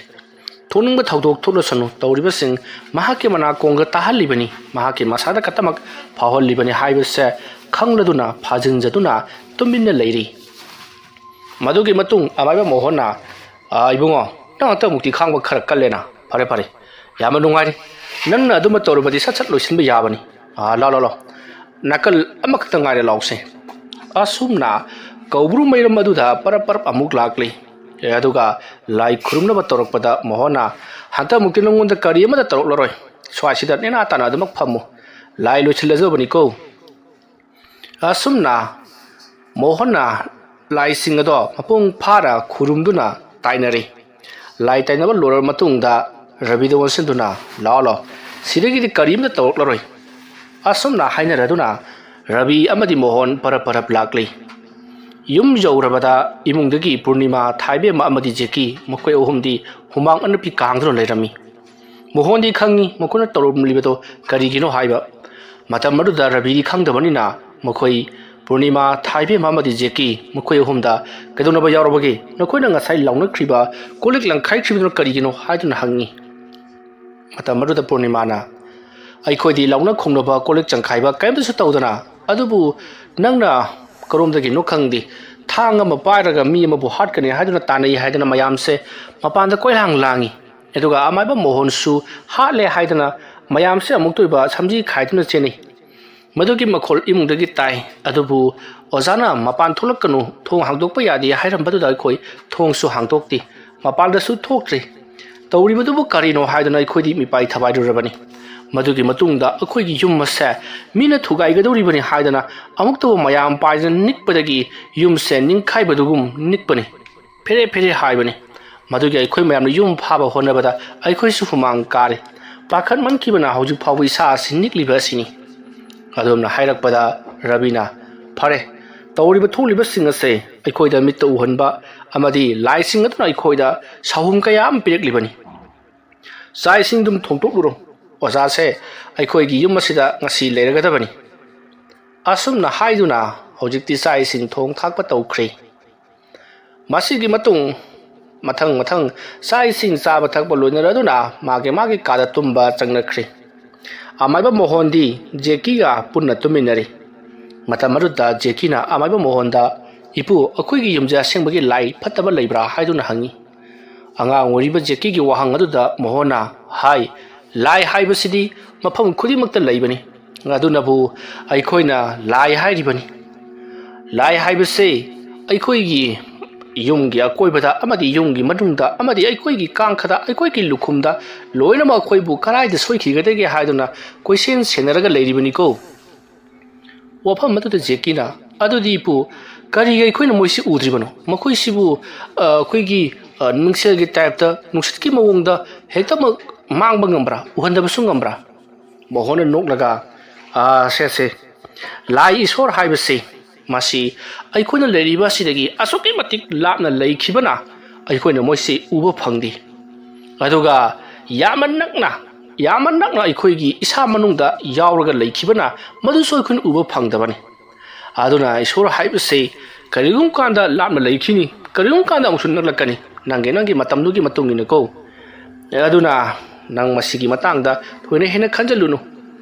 ꯊꯣꯛꯅꯤꯡꯕ ꯊꯧꯗꯣꯛ ꯊꯣꯛꯂꯁꯅꯨ, ꯇꯧꯔꯤꯕꯁꯤꯡ ꯃꯍꯥꯛꯀꯤ ꯃꯅꯥꯀꯣꯡꯗ ꯇꯥꯍꯜꯂꯤꯕꯅꯤ, ꯃꯍꯥꯛꯀꯤ ꯃꯁꯥꯗ ꯈꯛꯇꯃꯛ ꯐꯥꯎꯍꯜꯂꯤꯕꯅꯤ ꯍꯥꯏꯕꯁꯦ ꯈꯪꯂꯗꯨꯅ ꯐꯥꯖꯤꯟꯖꯗꯨꯅ ꯇꯨꯃꯤꯟꯅ ꯂꯩꯔꯤ꯫ ꯃꯗꯨꯒꯤ ꯃꯇꯨꯡ ꯑꯃꯥꯏꯕ ꯃꯣꯍꯟꯅ, "ꯑꯥ, ꯏꯕꯨꯡꯉꯣ, ꯅꯪ ꯍꯟꯇꯛꯃꯨꯛꯇꯤ ꯈꯥꯡꯕ ꯈꯔ ꯀꯜꯂꯦꯅ꯫ ꯐꯔꯦ, ꯐꯔꯦ, ꯌꯥꯝꯅ ꯅꯨꯡꯉꯥꯏꯔꯦ꯫ ꯅꯪꯅ ꯑꯗꯨꯃ ꯇꯧꯔꯕꯗꯤ ꯁꯠ ꯁꯠ ꯂꯣꯏꯁꯤꯟꯕ ꯌꯥꯕꯅꯤ꯫ ꯑꯥ, ꯂꯥꯎ, ꯂꯥꯎ, ꯂꯥꯎ, ꯅꯥꯀꯜ ꯑꯃꯈꯛꯇ ꯉꯥꯏꯔꯦ, ꯂꯥꯎꯁꯦ"꯫ ꯑꯁꯨꯝꯅ ꯀꯧꯕ꯭ꯔꯨ ꯃꯩꯔꯝ ꯑꯗꯨꯗ ꯄꯔꯞ ꯄꯔꯞ ꯑꯃꯨꯛ ꯂꯥꯛꯂꯤ꯫ ꯑꯦ, ꯑꯗꯨꯒ ꯂꯥꯏ ꯈꯨꯔꯨꯝꯅꯕ ꯇꯧꯔꯛꯄꯗ ꯃꯣꯍꯟꯅ, "ꯍꯟꯇꯛꯃꯨꯛꯇꯤ ꯅꯉꯣꯟꯗ ꯀꯔꯤ ꯑꯃꯠꯇ ꯇꯧꯔꯛꯂꯔꯣꯏ꯫ ꯁ꯭ꯋꯥꯏꯁꯤꯗ ꯅꯦꯅꯥ ꯇꯥꯅ ꯑꯗꯨꯃꯛ ꯐꯝꯃꯨ꯫ ꯂꯥꯏ ꯂꯣꯏꯁꯤꯜꯂꯖꯕꯅꯤꯀꯣ"꯫ ꯑꯁꯨꯝꯅ ꯃꯣꯍꯟꯅ ꯂꯥꯏꯁꯤꯡ ꯑꯗꯣ ꯃꯄꯨꯡ ꯐꯥꯅ ꯈꯨꯔꯨꯝꯗꯨꯅ ꯇꯥꯏꯅꯔꯦ꯫ ꯂꯥꯏ ꯇꯥꯏꯅꯕ ꯂꯣꯏꯔꯕ ꯃꯇꯨꯡꯗ ꯔꯕꯤꯗ ꯑꯣꯟꯁꯤꯟꯗꯨꯅ, "ꯂꯥꯛꯑꯣ, ꯂꯥꯛꯑꯣ, ꯁꯤꯗꯒꯤꯗꯤ ꯀꯔꯤꯝꯇ ꯇꯧꯔꯛꯂꯔꯣꯏ"꯫ ꯑꯁꯨꯝꯅ ꯍꯥꯏꯅꯔꯗꯨꯅ ꯔꯕꯤ ꯑꯃꯗꯤ ꯃꯣꯍꯟ ꯄꯔꯞ ꯄꯔꯞ ꯂꯥꯛꯂꯤ꯫ ꯌꯨꯝ ꯌꯧꯔꯕꯗ ꯏꯃꯨꯡꯗꯒꯤ ꯄꯨꯔꯅꯤꯃꯥ, ꯊꯥꯏꯕꯦꯝꯃ ꯑꯃꯗꯤ ꯖꯦꯀꯤ, ꯃꯈꯣꯏ ꯑꯍꯨꯝꯗꯤ ꯍꯨꯃꯥꯡ ꯑꯅꯞꯄꯤ ꯀꯥꯡꯗꯨꯅ ꯂꯩꯔꯝꯃꯤ꯫ ꯃꯣꯍꯟꯗꯤ ꯈꯪꯏ ꯃꯈꯣꯏꯅ ꯇꯧꯔꯝꯂꯤꯕꯗꯣ ꯀꯔꯤꯒꯤꯅꯣ ꯍꯥꯏꯕ꯫ ꯃꯇꯝ ꯑꯗꯨꯗ ꯔꯕꯤꯗꯤ ꯈꯪꯗꯕꯅꯤꯅ ꯃꯈꯣꯏ, ꯄꯨꯔꯅꯤꯃꯥ, ꯊꯥꯏꯕꯦꯝꯃ ꯑꯃꯗꯤ ꯖꯦꯀꯤ, ꯃꯈꯣꯏ ꯑꯍꯨꯝꯗ, "ꯀꯩꯗꯧꯅꯕ ꯌꯥꯎꯔꯕꯒꯦ? ꯅꯈꯣꯏꯅ ꯉꯁꯥꯏ ꯂꯥꯎꯅꯈ꯭ꯔꯤꯕ, ꯀꯣꯜ ꯂꯤꯛ ꯂꯪꯈꯥꯏꯈ꯭ꯔꯤꯕꯗꯨꯅ ꯀꯔꯤꯒꯤꯅꯣ?" ꯍꯥꯏꯗꯨꯅ ꯍꯪꯉꯤ꯫ ꯃꯇꯝ ꯑꯗꯨꯗ ꯄꯨꯔꯅꯤꯃꯥꯅ, "ꯑꯩꯈꯣꯏꯗꯤ ꯂꯥꯎꯅ ꯈꯣꯡꯅꯕ, ꯀꯣꯜ ꯂꯤꯛ ꯆꯪꯈꯥꯏꯕ ꯀꯔꯤꯝꯇꯁꯨ ꯇꯧꯗꯅ, ꯑꯗꯨꯕꯨ ꯅꯪꯅ ꯀꯔꯣꯝꯗꯒꯤꯅꯣ ꯈꯪꯗꯦ, ꯊꯥꯡ ꯑꯃ ꯄꯥꯏꯔꯒ ꯃꯤ ꯑꯃꯕꯨ ꯍꯥꯠꯀꯅꯤ ꯍꯥꯏꯗꯨꯅ ꯇꯥꯟꯅꯩ ꯍꯥꯏꯗꯅ ꯃꯌꯥꯝꯁꯦ ꯃꯄꯥꯟꯗ ꯀꯣꯏꯂꯥꯡ ꯂꯥꯡꯉꯤ꯫ ꯑꯗꯨꯒ ꯑꯃꯥꯏꯕ ꯃꯣꯍꯟꯁꯨ ꯍꯥꯠꯂꯦ ꯍꯥꯏꯗꯅ ꯃꯌꯥꯝꯁꯦ ꯑꯃꯨꯛꯇ ꯑꯣꯏꯕ ꯁꯝꯖꯤ ꯈꯥꯏꯗꯨꯅ ꯆꯦꯟꯅꯩ꯫ ꯃꯗꯨꯒꯤ ꯃꯈꯣꯜ ꯏꯃꯨꯡꯗꯒꯤ ꯇꯥꯏ꯫ ꯑꯗꯨꯕꯨ ꯑꯣꯖꯥꯅ ꯃꯄꯥꯟ ꯊꯣꯛꯂꯛꯀꯅꯨ, ꯊꯣꯡ ꯍꯥꯡꯗꯣꯛꯄ ꯌꯥꯗꯦ ꯍꯥꯏꯔꯝꯕꯗꯨꯗ ꯑꯩꯈꯣꯏ ꯊꯣꯡꯁꯨ ꯍꯥꯡꯗꯣꯛꯇꯦ, ꯃꯄꯥꯟꯗꯁꯨ ꯊꯣꯛꯇ꯭ꯔꯤ꯫ ꯇꯧꯔꯤꯕꯗꯨꯕꯨ ꯀꯔꯤꯅꯣ ꯍꯥꯏꯗꯨꯅ ꯑꯩꯈꯣꯏꯗꯤ ꯃꯤꯄꯥꯏ ꯊꯕꯥꯏꯔꯨꯔꯕꯅꯤ"꯫ ꯃꯗꯨꯒꯤ ꯃꯇꯨꯡꯗ ꯑꯩꯈꯣꯏꯒꯤ ꯌꯨꯝ ꯑꯁꯦ ꯃꯤꯅ ꯊꯨꯒꯥꯏꯒꯗꯧꯔꯤꯕꯅꯤ ꯍꯥꯏꯗꯅ ꯑꯃꯨꯛꯇꯕꯨ ꯃꯌꯥꯝ ꯄꯥꯏꯗꯅ ꯅꯤꯛꯄꯗꯒꯤ ꯌꯨꯝꯁꯦ ꯅꯤꯡꯈꯥꯏꯕꯗꯨꯒꯨꯝ ꯅꯤꯛꯄꯅꯤ꯫ ꯐꯦꯔꯦ ꯐꯦꯔꯦ ꯍꯥꯏꯕꯅꯤ꯫ ꯃꯗꯨꯒꯤ ꯑꯩꯈꯣꯏ ꯃꯌꯥꯝꯅ ꯌꯨꯝ ꯐꯥꯕ ꯍꯣꯠꯅꯕꯗ ꯑꯩꯈꯣꯏꯁꯨ ꯍꯨꯃꯥꯡ ꯀꯥꯔꯤ꯫ ꯄꯥꯈꯠꯃꯟꯈꯤꯕꯅ ꯍꯧꯖꯤꯛ ꯐꯥꯎꯕ ꯏꯁꯥ ꯑꯁꯤ ꯅꯤꯛꯂꯤꯕ ꯑꯁꯤꯅꯤ꯫ ꯑꯗꯣꯝꯅ ꯍꯥꯏꯔꯛꯄꯗ ꯔꯕꯤꯅ, "ꯐꯔꯦ, ꯇꯧꯔꯤꯕ ꯊꯣꯛꯂꯤꯕꯁꯤꯡ ꯑꯁꯦ ꯑꯩꯈꯣꯏꯗ ꯃꯤꯠꯇ ꯎꯍꯟꯕ ꯑꯃꯗꯤ ꯂꯥꯏꯁꯤꯡ ꯑꯗꯨꯅ ꯑꯩꯈꯣꯏꯗ ꯁꯥꯍꯨꯝ ꯀꯌꯥ ꯑꯃ ꯄꯤꯔꯛꯂꯤꯕꯅꯤ꯫ ꯆꯥꯛ ꯏꯁꯤꯡꯗꯨꯝ ꯊꯣꯡꯗꯣꯛꯂꯨꯔꯣ꯫ ꯑꯣꯖꯥꯁꯦ ꯑꯩꯈꯣꯏꯒꯤ ꯌꯨꯝ ꯑꯁꯤꯗ ꯉꯁꯤ ꯂꯩꯔꯒꯗꯕꯅꯤ"꯫ ꯑꯁꯨꯝꯅ ꯍꯥꯏꯗꯨꯅ ꯍꯧꯖꯤꯛꯇꯤ ꯆꯥꯛ ꯏꯁꯤꯡ ꯊꯣꯡ ꯊꯥꯛꯄ ꯇꯧꯈ꯭ꯔꯦ꯫ ꯃꯁꯤꯒꯤ ꯃꯇꯨꯡ ꯃꯊꯪ ꯃꯊꯪ ꯆꯥꯛ ꯏꯁꯤꯡ ꯆꯥꯕ ꯊꯛꯄ ꯂꯣꯏꯅꯔꯗꯨꯅ ꯃꯥꯒꯤ ꯃꯥꯒꯤ ꯀꯥꯗ ꯇꯨꯝꯕ ꯆꯪꯅꯈ꯭ꯔꯦ꯫ ꯑꯃꯥꯏꯕ ꯃꯣꯍꯣꯟꯗꯤ ꯖꯦꯀꯤꯒ ꯄꯨꯟꯅ ꯇꯨꯝꯃꯤꯟꯅꯔꯤ꯫ ꯃꯇꯝ ꯑꯗꯨꯗ ꯖꯦꯀꯤꯅ ꯑꯃꯥꯏꯕ ꯃꯣꯍꯣꯟꯗ, "ꯏꯄꯨ, ꯑꯩꯈꯣꯏꯒꯤ ꯌꯨꯝꯁꯦ ꯑꯁꯦꯡꯕꯒꯤ ꯂꯥꯏ ꯐꯠꯇꯕ ꯂꯩꯕ꯭ꯔꯥ?" ꯍꯥꯏꯗꯨꯅ ꯍꯪꯉꯤ꯫ ꯑꯉꯥꯡ ꯑꯣꯏꯔꯤꯕ ꯖꯦꯀꯤꯒꯤ ꯋꯥꯍꯪ ꯑꯗꯨꯗ ꯃꯣꯍꯣꯟꯅ ꯍꯥꯏ, "ꯂꯥꯏ ꯍꯥꯏꯕꯁꯤꯗꯤ ꯃꯐꯝ ꯈꯨꯗꯤꯡꯃꯛꯇ ꯂꯩꯕꯅꯤ, ꯑꯗꯨꯅꯕꯨ ꯑꯩꯈꯣꯏꯅ ꯂꯥꯏ ꯍꯥꯏꯔꯤꯕꯅꯤ꯫ ꯂꯥꯏ ꯍꯥꯏꯕꯁꯦ ꯑꯩꯈꯣꯏꯒꯤ ꯌꯨꯝꯒꯤ ꯑꯀꯣꯏꯕꯗ ꯑꯃꯗꯤ ꯌꯨꯝꯒꯤ ꯃꯅꯨꯡꯗ ꯑꯃꯗꯤ ꯑꯩꯈꯣꯏꯒꯤ ꯀꯥꯡꯈꯗ, ꯑꯩꯈꯣꯏꯒꯤ ꯂꯨꯈꯨꯝꯗ ꯂꯣꯏꯅꯃꯛ ꯑꯩꯈꯣꯏꯕꯨ ꯀꯗꯥꯏꯗ ꯁꯣꯏꯈꯤꯒꯗꯒꯦ ꯍꯥꯏꯗꯨꯅ ꯀꯣꯏꯁꯦꯟ ꯁꯦꯟꯅꯔꯒ ꯂꯩꯔꯤꯕꯅꯤꯀꯣ"꯫ ꯋꯥꯐꯝ ꯑꯗꯨꯗ ꯖꯦꯀꯤꯅ, "ꯑꯗꯨꯗꯤ ꯏꯄꯨ, ꯀꯔꯤꯒꯤ ꯑꯩꯈꯣꯏꯅ ꯃꯣꯏꯁꯤ ꯎꯗ꯭ꯔꯤꯕꯅꯣ? ꯃꯈꯣꯏꯁꯤꯕꯨ, ꯑ, ꯑꯩꯈꯣꯏꯒꯤ, ꯑ, ꯅꯨꯡꯁꯦꯜꯒꯤ ꯇꯥꯏꯞꯇ ꯅꯨꯡꯁꯤꯠꯀꯤ ꯃꯑꯣꯡꯗ ꯍꯦꯛꯇꯃꯛ ꯃꯥꯡꯕ ꯉꯝꯕ꯭ꯔꯥ? ꯎꯍꯟꯗꯕꯁꯨ ꯉꯝꯕ꯭ꯔꯥ?" ꯃꯣꯍꯣꯟꯅ ꯅꯣꯛꯂꯒ, "ꯑ, ꯁꯦ, ꯁꯦ, ꯂꯥꯏ ꯏꯁꯣꯔ ꯍꯥꯏꯕꯁꯤ ꯃꯁꯤ ꯑꯩꯈꯣꯏꯅ ꯂꯩꯔꯤꯕ ꯑꯁꯤꯗꯒꯤ ꯑꯁꯨꯛꯀꯤ ꯃꯇꯤꯛ ꯂꯥꯞꯅ ꯂꯩꯈꯤꯕꯅ ꯑꯩꯈꯣꯏꯅ ꯃꯣꯏꯁꯤ ꯎꯕ ꯐꯪꯗꯦ꯫ ꯑꯗꯨꯒ ꯌꯥꯝꯅ ꯅꯛꯅ, ꯌꯥꯝꯅ ꯅꯛꯅ ꯑꯩꯈꯣꯏꯒꯤ ꯏꯁꯥ ꯃꯅꯨꯡꯗ ꯌꯥꯎꯔꯒ ꯂꯩꯈꯤꯕꯅ ꯃꯗꯨꯁꯨ ꯑꯩꯈꯣꯏꯅ ꯎꯕ ꯐꯪꯗꯕꯅꯤ꯫ ꯑꯗꯨꯅ ꯏꯁꯣꯔ ꯍꯥꯏꯕꯁꯤ ꯀꯔꯤꯒꯨꯝꯕ ꯀꯥꯟꯗ ꯂꯥꯞꯅ ꯂꯩꯈꯤꯅꯤ, ꯀꯔꯤꯒꯨꯝꯕ ꯀꯥꯟꯗ ꯑꯃꯨꯛꯁꯨ ꯅꯛꯂꯛꯀꯅꯤ, ꯅꯪꯒꯤ, ꯅꯪꯒꯤ ꯃꯇꯝꯗꯨꯒꯤ ꯃꯇꯨꯡ ꯏꯟꯅꯀꯣ꯫ ꯑꯗꯨꯅ ꯅꯪ ꯃꯁꯤꯒꯤ ꯃꯇꯥꯡꯗ ꯊꯣꯏꯅ ꯍꯦꯟꯅ ꯈꯟꯖꯤꯜꯂꯨꯅꯨ꯫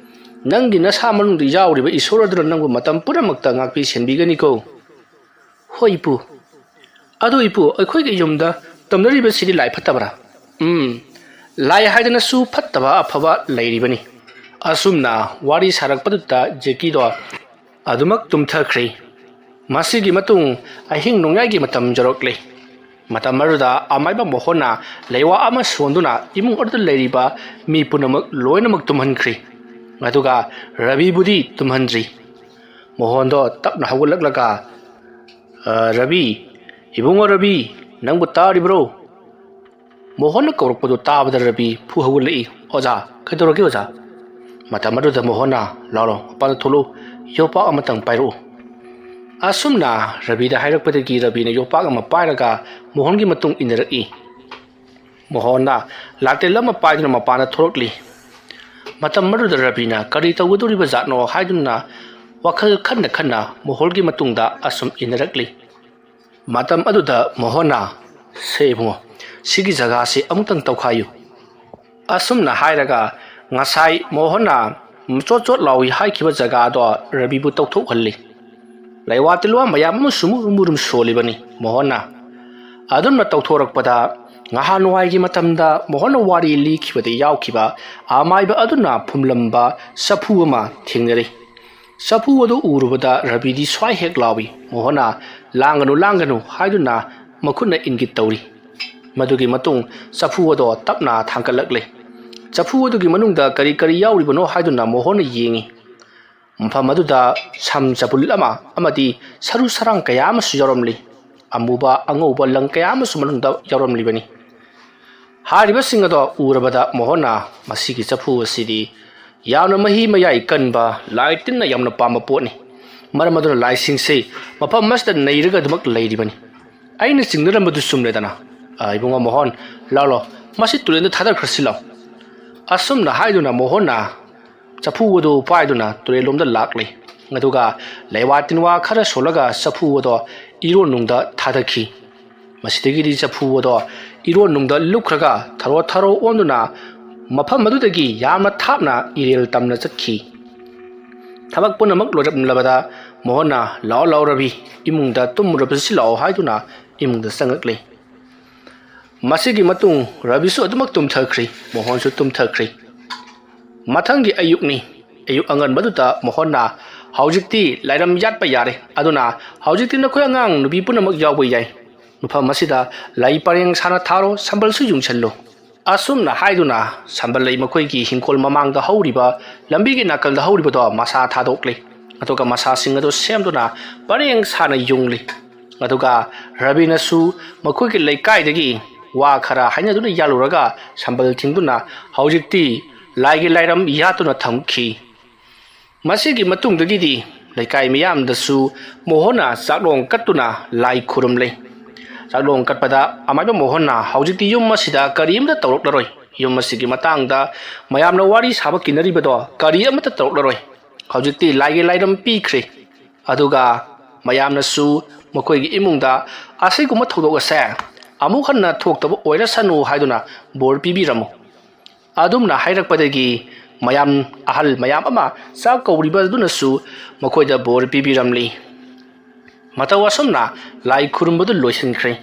ꯅꯪꯒꯤ ꯅꯁꯥ ꯃꯅꯨꯡꯗ ꯌꯥꯎꯔꯤꯕ ꯏꯁꯣꯔ ꯑꯗꯨꯅ ꯅꯪꯕꯨ ꯃꯇꯝ ꯄꯨꯝꯅꯃꯛꯇ ꯉꯥꯛꯄꯤ ꯁꯦꯟꯕꯤꯒꯅꯤꯀꯣ"꯫ "ꯍꯣꯏ ꯏꯄꯨ꯫ ꯑꯗꯨ ꯏꯄꯨ, ꯑꯩꯈꯣꯏꯒꯤ ꯌꯨꯝꯗ ꯇꯝꯅꯔꯤꯕꯁꯤꯗꯤ ꯂꯥꯏ ꯐꯠꯇꯕ꯭ꯔꯥ?" "ꯎꯝ, ꯂꯥꯏ ꯍꯥꯏꯗꯅꯁꯨ ꯐꯠꯇꯕ ꯑꯐꯕ ꯂꯩꯔꯤꯕꯅꯤ"꯫ ꯑꯁꯨꯝꯅ ꯋꯥꯔꯤ ꯁꯥꯔꯛꯄꯗꯨꯗ ꯖꯦꯀꯤꯗꯣ ꯑꯗꯨꯃꯛ ꯇꯨꯝꯊꯈ꯭ꯔꯦ꯫ ꯃꯁꯤꯒꯤ ꯃꯇꯨꯡ ꯑꯍꯤꯡ ꯅꯣꯡꯌꯥꯏꯒꯤ ꯃꯇꯝ ꯌꯧꯔꯛꯂꯦ꯫ ꯃꯇꯝ ꯑꯗꯨꯗ ꯑꯃꯥꯏꯕ ꯃꯣꯍꯟꯅ ꯂꯩꯋꯥ ꯑꯃ ꯁꯣꯟꯗꯨꯅ ꯏꯃꯨꯡ ꯑꯗꯨꯗ ꯂꯩꯔꯤꯕ ꯃꯤ ꯄꯨꯝꯅꯃꯛ ꯂꯣꯏꯅꯃꯛ ꯇꯨꯝꯍꯟꯈ꯭ꯔꯤ꯫ ꯑꯗꯨꯒ ꯔꯕꯤꯕꯨꯗꯤ ꯇꯨꯝꯍꯟꯗ꯭ꯔꯤ꯫ ꯃꯣꯍꯟꯗꯣ ꯇꯞꯅ ꯍꯧꯒꯠꯂꯛꯂꯒ, "ꯑ, ꯔꯕꯤ, ꯏꯕꯨꯡꯉꯣ ꯔꯕꯤ, ꯅꯪꯕꯨ ꯇꯥꯔꯤꯕ꯭ꯔꯣ?" ꯃꯣꯍꯟꯅ ꯀꯧꯔꯛꯄꯗꯨ ꯇꯥꯕꯗ ꯔꯕꯤ ꯐꯨ ꯍꯧꯒꯠꯂꯛꯏ꯫ "ꯑꯣꯖꯥ, ꯀꯩꯗꯧꯔꯒꯦ ꯑꯣꯖꯥ?" ꯃꯇꯝ ꯑꯗꯨꯗ ꯃꯣꯍꯟꯅ, "ꯂꯥꯎꯔꯣ, ꯃꯄꯥꯟꯗ ꯊꯣꯛꯂꯛꯎ, ꯌꯣꯄꯥꯛ ꯑꯃꯇꯪ ꯄꯥꯏꯔꯛꯎ꯫" ꯑꯁꯨꯝꯅ ꯔꯕꯤꯗ ꯍꯥꯏꯔꯛꯄꯗꯒꯤ ꯔꯕꯤꯅ ꯌꯣꯄꯥꯛ ꯑꯃ ꯄꯥꯏꯔꯒ ꯃꯣꯍꯟꯒꯤ ꯃꯇꯨꯡ ꯏꯟꯅꯔꯛꯏ꯫ ꯃꯣꯍꯟꯅ ꯂꯥꯇꯦꯜ ꯑꯃ ꯄꯥꯏꯗꯨꯅ ꯃꯄꯥꯟꯗ ꯊꯣꯛꯂꯛꯂꯤ꯫ ꯃꯇꯝ ꯑꯗꯨꯗ ꯔꯕꯤꯅ ꯀꯔꯤ ꯇꯧꯒꯗꯧꯔꯤꯕ ꯖꯥꯠꯅꯣ ꯍꯥꯏꯗꯨꯅ ꯋꯥꯈꯜ ꯈꯟꯅ ꯈꯟꯅ ꯃꯣꯍꯟꯒꯤ ꯃꯇꯨꯡꯗ ꯑꯁꯨꯝ ꯏꯟꯅꯔꯛꯂꯤ꯫ ꯃꯇꯝ ꯑꯗꯨꯗ ꯃꯣꯍꯟꯅ, "ꯁꯦ ꯏꯕꯨꯡꯉꯣ, ꯁꯤꯒꯤ ꯖꯒꯥꯁꯤ ꯑꯃꯨꯛꯇꯪ ꯇꯧꯈꯥꯏꯌꯨ꯫" ꯑꯁꯨꯝꯅ ꯍꯥꯏꯔꯒ ꯉꯁꯥꯏ ꯃꯣꯍꯟꯅ ꯆꯣꯠ ꯆꯣꯠ ꯂꯥꯎꯏ ꯍꯥꯏꯈꯤꯕ ꯖꯒꯥꯗꯣ ꯔꯕꯤꯕꯨ ꯇꯧꯊꯣꯛꯍꯜꯂꯤ꯫ ꯂꯩꯋꯥ ꯇꯤꯜꯋꯥ ꯃꯌꯥꯝ ꯑꯃꯁꯨ ꯃꯨꯔꯨꯝ ꯃꯨꯔꯨꯝ ꯁꯣꯜꯂꯤꯕꯅꯤ ꯃꯣꯍꯟꯅ꯫ ꯑꯗꯨꯝꯅ ꯇꯧꯊꯣꯔꯛꯄꯗ ꯉꯍꯥꯟꯋꯥꯏꯒꯤ ꯃꯇꯝꯗ ꯃꯣꯍꯟꯅ ꯋꯥꯔꯤ ꯂꯤꯈꯤꯕꯗ ꯌꯥꯎꯈꯤꯕ ꯑꯃꯥꯏꯕ ꯑꯗꯨꯅ ꯐꯨꯝꯂꯝꯕ ꯆꯐꯨ ꯑꯃ ꯊꯦꯡꯅꯔꯤ꯫ ꯆꯐꯨ ꯑꯗꯨ ꯎꯔꯨꯕꯗ ꯔꯕꯤꯗꯤ ꯁ꯭ꯋꯥꯏ ꯍꯦꯛ ꯂꯥꯎꯏ꯫ ꯃꯣꯍꯟꯅ "ꯂꯥꯡꯒꯅꯨ, ꯂꯥꯡꯒꯅꯨ" ꯍꯥꯏꯗꯨꯅ ꯃꯈꯨꯠꯅ ꯏꯪꯒꯤꯠ ꯇꯧꯔꯤ꯫ ꯃꯗꯨꯒꯤ ꯃꯇꯨꯡ ꯆꯐꯨ ꯑꯗꯣ ꯇꯞꯅ ꯊꯥꯡꯒꯠꯂꯛꯂꯦ꯫ ꯆꯐꯨ ꯑꯗꯨꯒꯤ ꯃꯅꯨꯡꯗ ꯀꯔꯤ ꯀꯔꯤ ꯌꯥꯎꯔꯤꯕꯅꯣ ꯍꯥꯏꯗꯨꯅ ꯃꯣꯍꯟꯅ ꯌꯦꯡꯉꯤ꯫ ꯃꯐꯝ ꯑꯗꯨꯗ ꯁꯝ ꯆꯕꯨꯜ ꯑꯃ ꯑꯃꯗꯤ ꯁꯔꯨ ꯁꯔꯥꯡ ꯀꯌꯥ ꯑꯃꯁꯨ ꯌꯥꯎꯔꯝꯂꯤ꯫ ꯑꯃꯨꯕ ꯑꯉꯧꯕ ꯂꯪ ꯀꯌꯥ ꯑꯃꯁꯨ ꯃꯅꯨꯡꯗ ꯌꯥꯎꯔꯝꯂꯤꯕꯅꯤ꯫ ꯍꯥꯏꯔꯤꯕꯁꯤꯡ ꯑꯗꯣ ꯎꯔꯕꯗ ꯃꯣꯍꯟꯅ, "ꯃꯁꯤꯒꯤ ꯆꯐꯨ ꯑꯁꯤꯗꯤ ꯌꯥꯝꯅ ꯃꯍꯤ ꯃꯌꯥꯏ ꯀꯟꯕ, ꯂꯥꯏ ꯇꯤꯟꯅ ꯌꯥꯝꯅ ꯄꯥꯝꯕ ꯄꯣꯠꯅꯤ꯫ ꯃꯔꯝ ꯑꯗꯨꯅ ꯂꯥꯏꯁꯤꯡꯁꯤ ꯃꯐꯝ ꯑꯁꯤꯗ ꯅꯩꯔꯒ ꯑꯗꯨꯃꯛ ꯂꯩꯔꯤꯕꯅꯤ꯫ ꯑꯩꯅ ꯆꯤꯡꯅꯔꯝꯕꯗꯨ ꯆꯨꯝꯂꯦꯗꯅ꯫ ꯑ, ꯏꯕꯨꯡꯉꯣ ꯃꯣꯍꯟ, ꯂꯥꯎ ꯂꯥꯎ, ꯃꯁꯤ ꯇꯨꯔꯦꯜꯗ ꯊꯥꯗꯈ꯭ꯔꯁꯤ ꯂꯥꯎ꯫" ꯑꯁꯨꯝꯅ ꯍꯥꯏꯗꯨꯅ ꯃꯣꯍꯟꯅ ꯆꯐꯨ ꯑꯗꯨ ꯄꯥꯏꯗꯨꯅ ꯇꯨꯔꯦꯜꯂꯣꯝꯗ ꯂꯥꯛꯂꯦ꯫ ꯑꯗꯨꯒ ꯂꯩꯋꯥ ꯇꯤꯟꯋꯥ ꯈꯔ ꯁꯣꯜꯂꯒ ꯆꯐꯨ ꯑꯗꯣ ꯏꯔꯣꯟꯅꯨꯡꯗ ꯊꯥꯗꯈꯤ꯫ ꯃꯁꯤꯗꯒꯤꯗꯤ ꯆꯐꯨ ꯑꯗꯣ ꯏꯔꯣꯟꯅꯨꯡꯗ ꯂꯨꯞꯈ꯭ꯔꯒ ꯊꯔꯣ ꯊꯔꯣ ꯑꯣꯟꯗꯨꯅ ꯃꯐꯝ ꯑꯗꯨꯗꯒꯤ ꯌꯥꯝꯅ ꯊꯥꯞꯅ ꯏꯔꯦꯜ ꯇꯝꯅ ꯆꯠꯈꯤ꯫ ꯊꯕꯛ ꯄꯨꯝꯅꯃꯛ ꯂꯣꯏꯔꯝꯂꯕꯗ ꯃꯣꯍꯟꯅ, "ꯂꯥꯛꯑꯣ, ꯂꯥꯛꯑꯣ ꯔꯕꯤ, ꯏꯃꯨꯡꯗ ꯇꯨꯝꯃꯨꯔꯕꯁꯤ ꯂꯥꯛꯑꯣ" ꯍꯥꯏꯗꯨꯅ ꯏꯃꯨꯡꯗ ꯆꯪꯉꯛꯂꯦ꯫ ꯃꯁꯤꯒꯤ ꯃꯇꯨꯡ ꯔꯕꯤꯁꯨ ꯑꯗꯨꯃꯛ ꯇꯨꯝꯊꯈ꯭ꯔꯤ, ꯃꯣꯍꯟꯁꯨ ꯇꯨꯝꯊꯈ꯭ꯔꯤ꯫ ꯃꯊꯪꯒꯤ ꯑꯌꯨꯛꯅꯤ꯫ ꯑꯌꯨꯛ ꯑꯉꯟꯕꯗꯨꯗ ꯃꯣꯍꯟꯅ, "ꯍꯧꯖꯤꯛꯇꯤ ꯂꯥꯏꯔꯝ ꯌꯥꯠꯄ ꯌꯥꯔꯦ, ꯑꯗꯨꯅ ꯍꯧꯖꯤꯛꯇꯤ ꯅꯈꯣꯏ ꯑꯉꯥꯡ ꯅꯨꯄꯤ ꯄꯨꯝꯅꯃꯛ ꯌꯥꯎꯕ ꯌꯥꯏ꯫ ꯃꯐꯝ ꯑꯁꯤꯗ ꯂꯩ ꯄꯔꯦꯡ ꯁꯥꯅ ꯊꯥꯔꯣ, ꯁꯝꯕꯜꯁꯨ ꯌꯨꯡꯁꯜꯂꯨ꯫ ꯑꯁꯨꯝꯅ ꯍꯥꯏꯗꯨꯅ ꯁꯝꯕꯜ ꯂꯩ ꯃꯈꯣꯏꯒꯤ ꯍꯤꯡꯈꯣꯜ ꯃꯃꯥꯡꯗ ꯍꯧꯔꯤꯕ, ꯂꯝꯕꯤꯒꯤ ꯅꯥꯀꯜꯗ ꯍꯧꯔꯤꯕꯗꯣ ꯃꯁꯥ ꯊꯥꯗꯣꯛꯂꯤ꯫ ꯑꯗꯨꯒ ꯃꯁꯥꯁꯤꯡ ꯑꯗꯨ ꯁꯦꯝꯗꯨꯅ ꯄꯔꯦꯡ ꯁꯥꯅ ꯌꯨꯡꯂꯤ꯫ ꯑꯗꯨꯒ ꯔꯕꯤꯅꯁꯨ ꯃꯈꯣꯏꯒꯤ ꯂꯩꯀꯥꯏꯗꯒꯤ ꯋꯥ ꯈꯔ ꯍꯥꯏꯅꯗꯨꯅ ꯌꯥꯜꯂꯨꯔꯒ ꯁꯝꯕꯜ ꯊꯤꯡꯗꯨꯅ ꯍꯧꯖꯤꯛꯇꯤ ꯂꯥꯏꯒꯤ ꯂꯥꯏꯔꯝ ꯌꯥꯠꯇꯨꯅ ꯊꯝꯈꯤ꯫ ꯃꯁꯤꯒꯤ ꯃꯇꯨꯡꯗꯒꯤꯗꯤ ꯂꯩꯀꯥꯏ ꯃꯤꯌꯥꯝꯗꯁꯨ ꯃꯣꯍꯣꯟꯅ ꯆꯥꯛꯂꯣꯡ ꯀꯠꯇꯨꯅ ꯂꯥꯏ ꯈꯨꯔꯨꯝꯂꯦ꯫ ꯆꯥꯛꯂꯣꯡ ꯀꯠꯄꯗ ꯑꯃꯥꯏꯕ ꯃꯣꯍꯣꯟꯅ ꯍꯧꯖꯤꯛꯇꯤ ꯌꯨꯝ ꯑꯁꯤꯗ ꯀꯔꯤꯝꯇ ꯇꯧꯔꯛꯂꯔꯣꯏ, ꯌꯨꯝ ꯑꯁꯤꯒꯤ ꯃꯇꯥꯡꯗ ꯃꯌꯥꯝꯅ ꯋꯥꯔꯤ ꯁꯥꯕ ꯀꯤꯅꯔꯤꯕꯗꯣ ꯀꯔꯤ ꯑꯃꯠꯇ ꯇꯧꯔꯛꯂꯔꯣꯏ, ꯍꯧꯖꯤꯛꯇꯤ ꯂꯥꯏꯒꯤ ꯂꯥꯏꯔꯝ ꯄꯤꯈ꯭ꯔꯦ꯫ ꯑꯗꯨꯒ ꯃꯌꯥꯝꯅꯁꯨ ꯃꯈꯣꯏꯒꯤ ꯏꯃꯨꯡꯗ ꯑꯁꯤꯒꯨꯝꯕ ꯊꯧꯗꯣꯛ ꯑꯁꯦ ꯑꯃꯨꯛ ꯍꯟꯅ ꯊꯣꯛꯇꯕ ꯑꯣꯏꯔꯁꯅꯨ ꯍꯥꯏꯗꯨꯅ ꯕꯣꯔ ꯄꯤꯕꯤꯔꯝꯃꯨ꯫ ꯑꯗꯨꯝꯅ ꯍꯥꯏꯔꯛꯄꯗꯒꯤ ꯃꯌꯥꯝ, ꯑꯍꯜ ꯃꯌꯥꯝ ꯑꯃ ꯆꯥꯛ ꯀꯧꯔꯤꯕ ꯑꯗꯨꯅꯁꯨ ꯃꯈꯣꯏꯗ ꯕꯣꯔ ꯄꯤꯕꯤꯔꯝꯂꯤ꯫ ꯃꯇꯧ ꯑꯁꯨꯝꯅ ꯂꯥꯏ ꯈꯨꯔꯨꯝꯕꯗꯨ ꯂꯣꯏꯁꯤꯟꯈ꯭ꯔꯦ꯫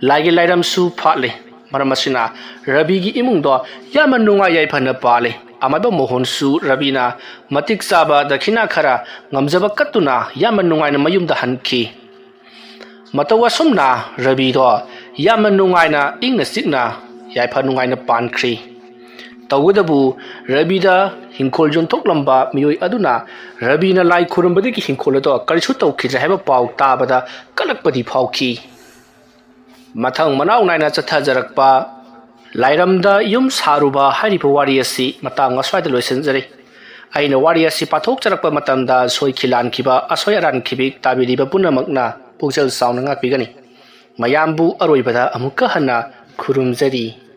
ꯂꯥꯏꯒꯤ ꯂꯥꯏꯔꯝꯁꯨ ꯐꯥꯠꯂꯦ꯫ ꯃꯔꯝ ꯑꯁꯤꯅ ꯔꯕꯤꯒꯤ ꯏꯃꯨꯡꯗꯣ ꯌꯥꯝꯅ ꯅꯨꯡꯉꯥꯏ ꯌꯥꯏꯐꯅ ꯄꯥꯜꯂꯦ꯫ ꯑꯃꯥꯏꯕ ꯃꯣꯍꯣꯟꯁꯨ ꯔꯕꯤꯅ ꯃꯇꯤꯛ ꯆꯥꯕ ꯗꯈꯤꯅꯥ ꯈꯔ ꯉꯝꯖꯕ ꯀꯠꯇꯨꯅ ꯌꯥꯝꯅ ꯅꯨꯡꯉꯥꯏꯅ ꯃꯌꯨꯝꯗ ꯍꯟꯈꯤ꯫ ꯃꯇꯧ ꯑꯁꯨꯝꯅ ꯔꯕꯤꯗꯣ ꯌꯥꯝꯅ ꯅꯨꯡꯉꯥꯏꯅ, ꯏꯪꯅ ꯆꯤꯛꯅ, ꯌꯥꯏꯐ ꯅꯨꯡꯉꯥꯏꯅ ꯄꯥꯟꯈ꯭ꯔꯤ꯫ ꯇꯧꯕꯇꯕꯨ ꯔꯕꯤꯗ ꯍꯤꯡꯈꯣꯜ ꯌꯣꯟꯊꯣꯛꯂꯝꯕ ꯃꯤꯑꯣꯏ ꯑꯗꯨꯅ ꯔꯕꯤꯅ ꯂꯥꯏ ꯈꯨꯔꯨꯝꯕꯗꯒꯤ ꯍꯤꯡꯈꯣꯜ ꯑꯗꯣ ꯀꯔꯤꯁꯨ ꯇꯧꯈꯤꯗ꯭ꯔꯦ ꯍꯥꯏꯕ ꯄꯥꯎ ꯇꯥꯕꯗ ꯀꯜꯂꯛꯄꯗꯤ ꯐꯥꯎꯈꯤ꯫ ꯃꯊꯪ ꯃꯅꯥꯎ ꯅꯥꯏꯅ ꯆꯠꯊꯖꯔꯛꯄ ꯂꯥꯏꯔꯝꯗ ꯌꯨꯝ ꯁꯥꯔꯨꯕ ꯍꯥꯏꯔꯤꯕ ꯋꯥꯔꯤ ꯑꯁꯤ ꯃꯇꯥꯡ ꯑꯁ꯭ꯋꯥꯏꯗ ꯂꯣꯏꯁꯤꯟꯖꯔꯦ꯫ ꯑꯩꯅ ꯋꯥꯔꯤ ꯑꯁꯤ ꯄꯥꯊꯣꯛꯆꯔꯛꯄ ꯃꯇꯝꯗ ꯁꯣꯏꯈꯤ ꯂꯥꯟꯈꯤꯕ, ꯑꯁꯣꯏ ꯑꯔꯥꯟ ꯈꯤꯕꯤꯛ ꯇꯥꯕꯤꯔꯤꯕ ꯄꯨꯝꯅꯃꯛꯅ ꯄꯨꯛꯆꯦꯜ ꯆꯥꯎꯅ ꯉꯥꯛꯄꯤꯒꯅꯤ꯫ ꯃꯌꯥꯝꯕꯨ ꯑꯔꯣꯏꯕꯗ ꯑꯃꯨꯛꯀ ꯍꯟꯅ ꯈꯨꯔꯨꯝꯖꯔꯤ꯫